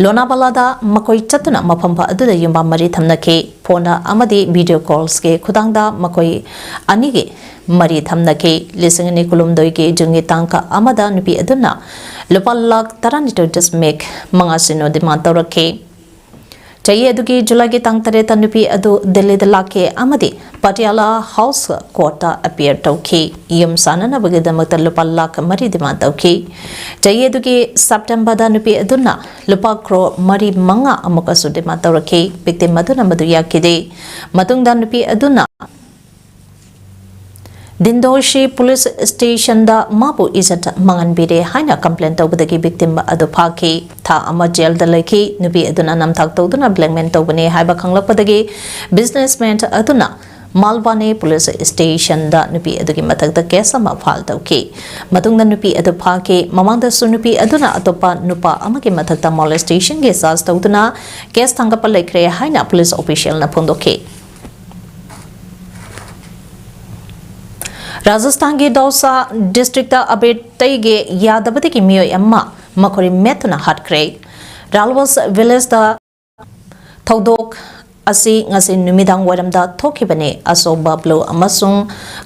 ꯂꯣꯅꯥꯕꯂꯥꯗ ꯃꯈꯣꯏ ꯆꯠꯇꯨꯅ ꯃꯐꯝ ꯑꯗꯨꯗ ꯌꯨꯝꯕꯥ ꯃꯔꯤ ꯊꯝꯅꯈꯤ꯫ Phone ꯑꯃꯗꯤ video callsꯀꯤ ꯈꯨꯊꯥꯡꯗ ꯃꯈꯣꯏ ꯑꯅꯤꯒꯤ ꯃꯔꯤ ꯊꯝꯅꯈꯤ꯫ ꯂꯤꯁꯤꯡ ꯑꯅꯤ ꯀꯨꯟꯍꯨꯝꯗꯣꯏꯒꯤ ꯖꯨꯟꯒꯤ ꯇꯥꯡ ꯑꯃꯗ ꯅꯨꯄꯤ ꯑꯗꯨꯅ ꯂꯨꯄꯥ ꯂꯥꯈ ꯇꯔꯥꯅꯤꯊꯣꯏ ꯗꯁꯃꯤꯛ ꯃꯉꯥ ꯁꯤꯅꯣ demand ꯇꯧꯔꯛꯈꯤ꯫ ꯆꯍꯤ ꯑꯗꯨꯒꯤ ꯖꯨꯂꯥꯏꯒꯤ ꯇꯥꯡ ꯇꯔꯦꯠꯇ ꯅꯨꯄꯤ ꯑꯗꯨ ꯗꯦꯜꯂꯤꯗ ꯂꯥꯛꯈꯤ ꯑꯃꯗꯤ ꯄꯇꯤꯌꯥꯂꯥ House Courtꯇ appear ꯇꯧꯈꯤ꯫ ꯌꯨꯝ ꯁꯥꯅꯅꯕꯒꯤꯗꯃꯛꯇ ꯂꯨꯄꯥ ꯂꯥꯈ ꯃꯔꯤ demand ꯇꯧꯈꯤ꯫ ꯆꯍꯤ ꯑꯗꯨꯒꯤ Septemberꯗ ꯅꯨꯄꯤ ꯑꯗꯨꯅ ꯂꯨꯄꯥ ꯀ꯭ꯔꯣꯔ ꯃꯔꯤ ꯃꯉꯥ ꯑꯃꯨꯛꯀꯁꯨ demand ꯇꯧꯔꯛꯈꯤ꯫ Victim ꯑꯗꯨꯅ ꯃꯗꯨ ꯌꯥꯈꯤꯗꯦ꯫ ꯃꯇꯨꯡꯗ ꯅꯨꯄꯤ ꯑꯗꯨꯅ ꯗꯤꯟꯗꯣꯁꯤ police stationꯗ ꯃꯥꯕꯨ ꯏꯖꯠ ꯃꯥꯡꯍꯟꯕꯤꯔꯦ ꯍꯥꯏꯅ complaint ꯇꯧꯕꯗꯒꯤ victim ꯑꯗꯨ ꯐꯥꯈꯤ꯫ ꯊꯥ ꯑꯃ jailꯗ ꯂꯩꯈꯤ꯫ ꯅꯨꯄꯤ ꯑꯗꯨꯅ ꯅꯝꯊꯥꯛ ꯇꯧꯗꯨꯅ blackmail ꯇꯧꯕꯅꯦ ꯍꯥꯏꯕ ꯈꯪꯂꯛꯄꯗꯒꯤ businessman ꯑꯗꯨꯅ ꯃꯥꯜꯕꯥꯅꯤ police stationꯗ ꯅꯨꯄꯤ ꯑꯗꯨꯒꯤ ꯃꯊꯛꯇ case ꯑꯃ file ꯇꯧꯈꯤ꯫ ꯃꯇꯨꯡꯗ ꯅꯨꯄꯤ ꯑꯗꯨ ꯐꯥꯈꯤ꯫ ꯃꯃꯥꯡꯗꯁꯨ ꯅꯨꯄꯤ ꯑꯗꯨꯅ ꯑꯇꯣꯞꯄ ꯅꯨꯄꯥ ꯑꯃꯒꯤ ꯃꯊꯛꯇ molestationꯒꯤ charge ꯇꯧꯗꯨꯅ case ꯊꯥꯡꯒꯠꯄ ꯂꯩꯈ꯭ꯔꯦ ꯍꯥꯏꯅ police officialꯅ ꯐꯣꯡꯗꯣꯛꯈꯤ꯫ ꯔꯥꯖꯁꯊꯥꯟꯒꯤ ꯗꯧꯁꯥ districtꯇ ꯑꯕꯦꯔ ꯇꯩꯒꯦ ꯌꯥꯗꯕꯗꯒꯤ ꯃꯤꯑꯣꯏ ꯑꯃ ꯃꯈꯣꯏ ꯃꯦꯠꯇꯨꯅ ꯍꯥꯠꯈ꯭ꯔꯦ꯫ ꯔꯥꯜꯋꯁ ꯚꯤꯂꯦꯖꯇ ꯊꯧꯗꯣꯛ ꯑꯁꯤ ꯉꯁꯤ ꯅꯨꯃꯤꯗꯥꯡ ꯋꯥꯏꯔꯝꯗ ꯊꯣꯛꯈꯤꯕꯅꯤ꯫ ꯑꯁꯣꯛ ꯕꯥꯕ꯭ꯂꯨ ꯑꯃꯁꯨꯡ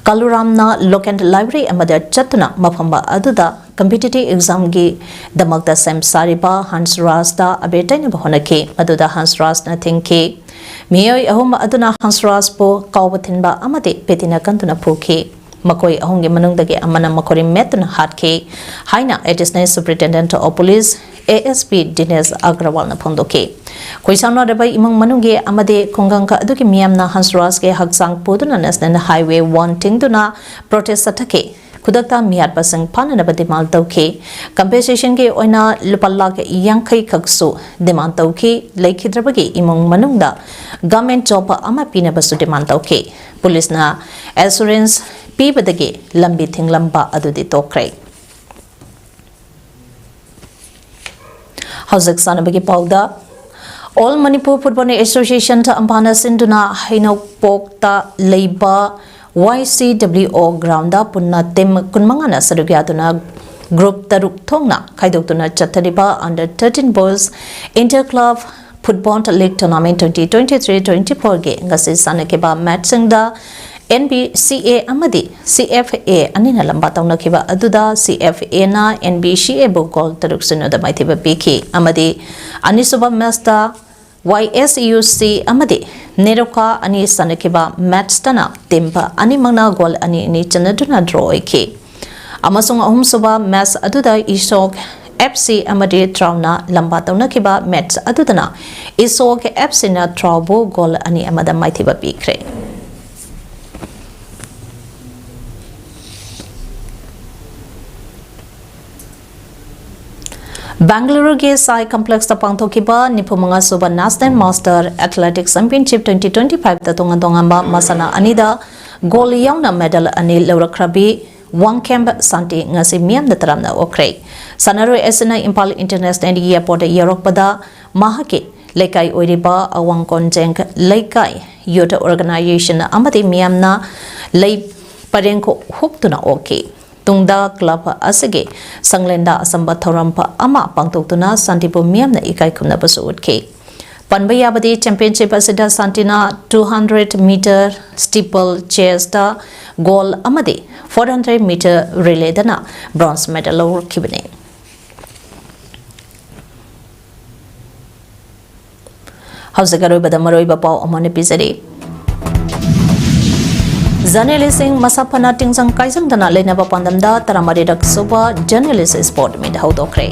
ꯀꯂꯨꯔꯥꯝꯅ ꯂꯣꯀꯦꯜ ꯂꯥꯏꯕ꯭ꯔꯦꯔꯤ ꯑꯃꯗ ꯆꯠꯇꯨꯅ ꯃꯐꯝ ꯑꯗꯨꯗ ꯀꯝꯄꯤꯇꯤꯇꯤꯚ ꯑꯦꯛꯖꯥꯝꯒꯤꯗꯃꯛꯇ ꯁꯦꯝ ꯁꯥꯔꯤꯕ ꯍꯟꯁꯔꯥꯖꯇ ꯑꯕꯦꯔ ꯇꯩꯅꯕ ꯍꯣꯠꯅꯈꯤ꯫ ꯃꯗꯨꯗ ꯍꯟꯁꯔꯥꯖꯅ ꯊꯤꯡꯈꯤ꯫ ꯃꯤꯑꯣꯏ ꯑꯍꯨꯝ ꯑꯗꯨꯅ ꯍꯟꯁꯔꯥꯖꯄꯨ ꯀꯥꯎꯕ ꯊꯤꯟꯕ ꯑꯃꯗꯤ ꯄꯦꯇꯤꯅ ꯀꯟꯗꯨꯅ ꯐꯨꯈꯤ꯫ ꯃꯈꯣꯏ ꯑꯍꯨꯝꯒꯤ ꯃꯅꯨꯡꯗꯒꯤ ꯑꯃꯅ ꯃꯈꯣꯏ ꯃꯦꯠꯇꯨꯅ ꯍꯥꯠꯈꯤ ꯍꯥꯏꯅ Additional Superintendent of Police, A S P, ꯗꯤꯅꯦꯁ ꯑꯒ꯭ꯔꯋꯥꯜꯅ ꯐꯣꯡꯗꯣꯛꯈꯤ꯫ ꯈꯣꯏꯁꯥꯎꯅꯔꯕ ꯏꯃꯨꯡ ꯃꯅꯨꯡꯒꯤ ꯑꯃꯗꯤ ꯈꯨꯡꯒꯪ ꯑꯗꯨꯒꯤ ꯃꯤꯌꯥꯝꯅ ꯍꯟꯁꯔꯥꯖꯀꯤ ꯍꯛꯆꯥꯡ ꯄꯨꯗꯨꯅ National Highway one ꯊꯤꯡꯗꯨꯅ protest ꯆꯠꯊꯈꯤ꯫ ꯈꯨꯗꯛꯇ ꯃꯤꯍꯥꯠꯄꯁꯤꯡ ꯐꯥꯅꯅꯕ demand ꯇꯧꯈꯤ꯫ Compensationꯒꯤ ꯑꯣꯏꯅ ꯂꯨꯄꯥ ꯂꯥꯈ ꯌꯥꯡꯈꯩ ꯈꯛꯁꯨ demand ꯇꯧꯈꯤ꯫ ꯂꯩꯈꯤꯗ꯭ꯔꯕꯒꯤ ꯏꯃꯨꯡ ꯃꯅꯨꯡꯗ government job ꯑꯃ ꯄꯤꯅꯕꯁꯨ demand ꯇꯧꯈꯤ꯫ ꯄꯨꯂꯤꯁꯅ assurance ꯄꯤꯕꯗꯒꯤ ꯂꯝꯕꯤ ꯊꯤꯡꯂꯝꯕ ꯑꯗꯨꯗꯤ ꯇꯣꯛꯈ꯭ꯔꯦ꯫ ꯍꯧꯖꯤꯛ ꯁꯥꯟꯅꯕꯒꯤ ꯄꯥꯎꯗ, All Manipur Football Association ꯑꯝꯐꯥꯅ ꯁꯤꯟꯗꯨꯅ ꯍꯩꯅꯧꯄꯣꯛꯇ ꯂꯩꯕ Y C W O groundꯗ ꯄꯨꯟꯅ team ꯀꯨꯟꯃꯉꯥꯅ ꯁꯔꯨꯛ ꯌꯥꯗꯨꯅ group ꯇꯔꯨꯛ ꯊꯣꯛꯅ ꯈꯥꯏꯗꯣꯛꯇꯨꯅ ꯆꯠꯊꯔꯤꯕ Under thirteen Boys Inter Club Football League Tournament twenty twenty-three twenty-fourꯒꯤ ꯉꯁꯤ ꯁꯥꯟꯅꯈꯤꯕ matchꯁꯤꯡꯗ N B C A ꯑꯃꯗꯤ C F A ꯑꯅꯤꯅ ꯂꯝꯕꯥ ꯇꯧꯅꯈꯤꯕ ꯑꯗꯨꯗ C F Aꯅ N B C Aꯕꯨ goal ꯇꯔꯨꯛ ꯁꯤꯅꯣꯗ ꯃꯥꯏꯊꯤꯕ ꯄꯤꯈꯤ ꯑꯃꯗꯤ ꯑꯅꯤꯁꯨꯕ matchꯇ Y S U C ꯑꯃꯗꯤ ꯅꯦꯔꯣꯀꯥ ꯑꯅꯤ ꯁꯥꯟꯅꯈꯤꯕ matchꯇꯅ team ꯑꯅꯤꯃꯛꯅ goal ꯑꯅꯤ ꯑꯅꯤ ꯆꯟꯅꯗꯨꯅ draw ꯑꯣꯏꯈꯤ꯫ ꯑꯃꯁꯨꯡ ꯑꯍꯨꯝꯁꯨꯕ match ꯑꯗꯨꯗ ꯏꯁꯣꯛ F C ꯑꯃꯗꯤ ꯇ꯭ꯔꯥꯎꯅ ꯂꯝꯕꯥ ꯇꯧꯅꯈꯤꯕ match ꯑꯗꯨꯗꯅ ꯏꯁꯣꯛ F Cꯅ ꯇ꯭ꯔꯥꯎꯕꯨ goal ꯑꯅꯤ ꯑꯃꯗ ꯃꯥꯏꯊꯤꯕ ꯄꯤꯈ꯭ꯔꯦ꯫ ꯕꯦꯡꯒꯂꯨꯔꯨꯒꯤ ꯁꯥꯏ complexꯇ ꯄꯥꯡꯊꯣꯛꯈꯤꯕ ꯅꯤꯐꯨꯃꯉꯥ ꯁꯨꯕ National Master Athletic Championship twenty twenty-fiveꯇ ꯇꯣꯉꯥꯟ ꯇꯣꯉꯥꯟꯕ ꯃꯁꯥꯟꯅ ꯑꯅꯤꯗ gold ꯌꯥꯎꯅ medal ꯑꯅꯤ ꯂꯧꯔꯛꯈ꯭ꯔꯕꯤ ꯋꯥꯡꯈꯦꯝ ꯁꯥꯟꯇꯤ ꯉꯁꯤ ꯃꯤꯌꯥꯝꯗ ꯇꯔꯥꯝꯅ ꯑꯣꯛꯈ꯭ꯔꯦ꯫ ꯁꯥꯟꯅꯔꯣꯏ ꯑꯁꯤꯅ ꯏꯝꯐꯥꯜ International Airportꯇ ꯌꯧꯔꯛꯄꯗ ꯃꯍꯥꯛꯀꯤ ꯂꯩꯀꯥꯏ ꯑꯣꯏꯔꯤꯕ ꯑꯋꯥꯡ ꯀꯣꯟꯖꯦꯡ ꯂꯩꯀꯥꯏ Youth Organization ꯑꯃꯗꯤ ꯃꯤꯌꯥꯝꯅ ꯂꯩ ꯄꯔꯦꯡ ꯍꯨꯛꯇꯨꯅ ꯑꯣꯛꯈꯤ꯫ ꯇꯨꯡꯗ club ꯑꯁꯤꯒꯤ ꯁꯪꯂꯦꯟꯗ ꯑꯆꯝꯕ ꯊꯧꯔꯝ ꯑꯃ ꯄꯥꯡꯊꯣꯛꯇꯨꯅ ꯁꯥꯟꯇꯤꯕꯨ ꯃꯤꯌꯥꯝꯅ ꯏꯀꯥꯏ ꯈꯨꯝꯅꯕꯁꯨ ꯎꯠꯈꯤ꯫ ꯄꯟꯕ ꯌꯥꯕꯗꯤ, championship ꯑꯁꯤꯗ ꯁꯥꯟꯇꯤꯅ two hundred meter steeple chaseꯇ gold ꯑꯃꯗꯤ four hundred meter relayꯗꯅ bronze medal ꯂꯧꯔꯛꯈꯤꯕꯅꯤ꯫ ꯍꯧꯖꯤꯛ ꯑꯔꯣꯏꯕꯗ ꯃꯔꯨꯑꯣꯏꯕ ꯄꯥꯎ ꯑꯃꯨꯛ ꯍꯟꯅ ꯄꯤꯖꯔꯤ꯫ Journalistꯁꯤꯡ ꯃꯁꯥ ꯐꯅ ꯇꯤꯡꯖꯪ ꯀꯥꯏꯖꯪꯗꯅ ꯂꯩꯅꯕ ꯄꯥꯟꯗꯝꯗ ꯇꯔꯥꯃꯔꯤꯔꯛ ꯁꯨꯕ Journalist Sport Meet ꯍꯧꯗꯣꯛꯈ꯭ꯔꯦ꯫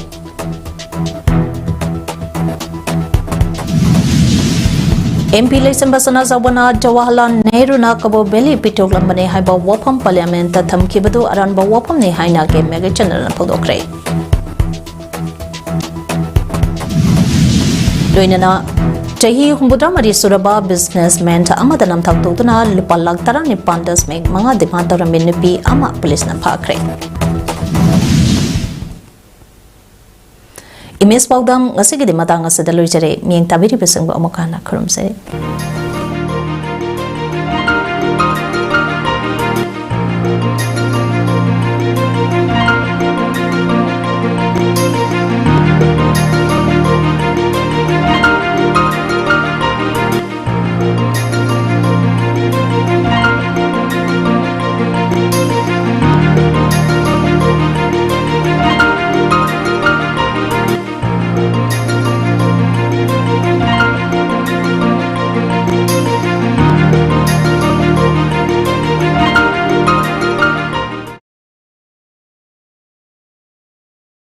MP ꯂꯩꯁꯦꯝꯕ ꯁꯅꯥꯖꯥꯎꯕꯅ ꯖꯋꯥꯍꯔꯂꯥꯜ ꯅꯦꯍꯔꯨꯅ ꯀꯕꯣ ꯚꯦꯂꯤ ꯄꯤꯊꯣꯛꯂꯝꯕꯅꯤ ꯍꯥꯏꯕ ꯋꯥꯐꯝ Parliamentꯇ ꯊꯝꯈꯤꯕꯗꯨ ꯑꯔꯥꯟꯕ ꯋꯥꯐꯝꯅꯤ ꯍꯥꯏꯅ Game Magazine channelꯅ ꯐꯣꯡꯗꯣꯛꯈ꯭ꯔꯦ꯫ ꯂꯣꯏꯅꯅ ꯆꯍꯤ ꯍꯨꯝꯐꯨꯇꯔꯥꯃꯔꯤ ꯁꯨꯔꯕ businessman ꯑꯃꯗ ꯅꯝꯊꯥꯛ ꯇꯧꯗꯨꯅ ꯂꯨꯄꯥ ꯂꯥꯈ ꯇꯔꯥꯅꯤꯄꯥꯟ ꯗꯁꯃꯤꯛ ꯃꯉꯥ demand ꯇꯧꯔꯝꯃꯤ ꯅꯨꯄꯤ ꯑꯃ ꯄꯨꯂꯤꯁꯅ ꯐꯥꯈ꯭ꯔꯦ꯫ Image ꯄꯥꯎꯗꯝ ꯉꯁꯤꯒꯤꯗꯤ ꯃꯇꯥꯡ ꯑꯁꯤꯗ ꯂꯣꯏꯖꯔꯦ꯫ ꯃꯤꯠꯌꯦꯡ ꯇꯥꯕꯤꯔꯤꯕꯁꯤꯡꯕꯨ ꯑꯃꯨꯛ ꯍꯟꯅ ꯈꯨꯔꯨꯝꯖꯔꯤ꯫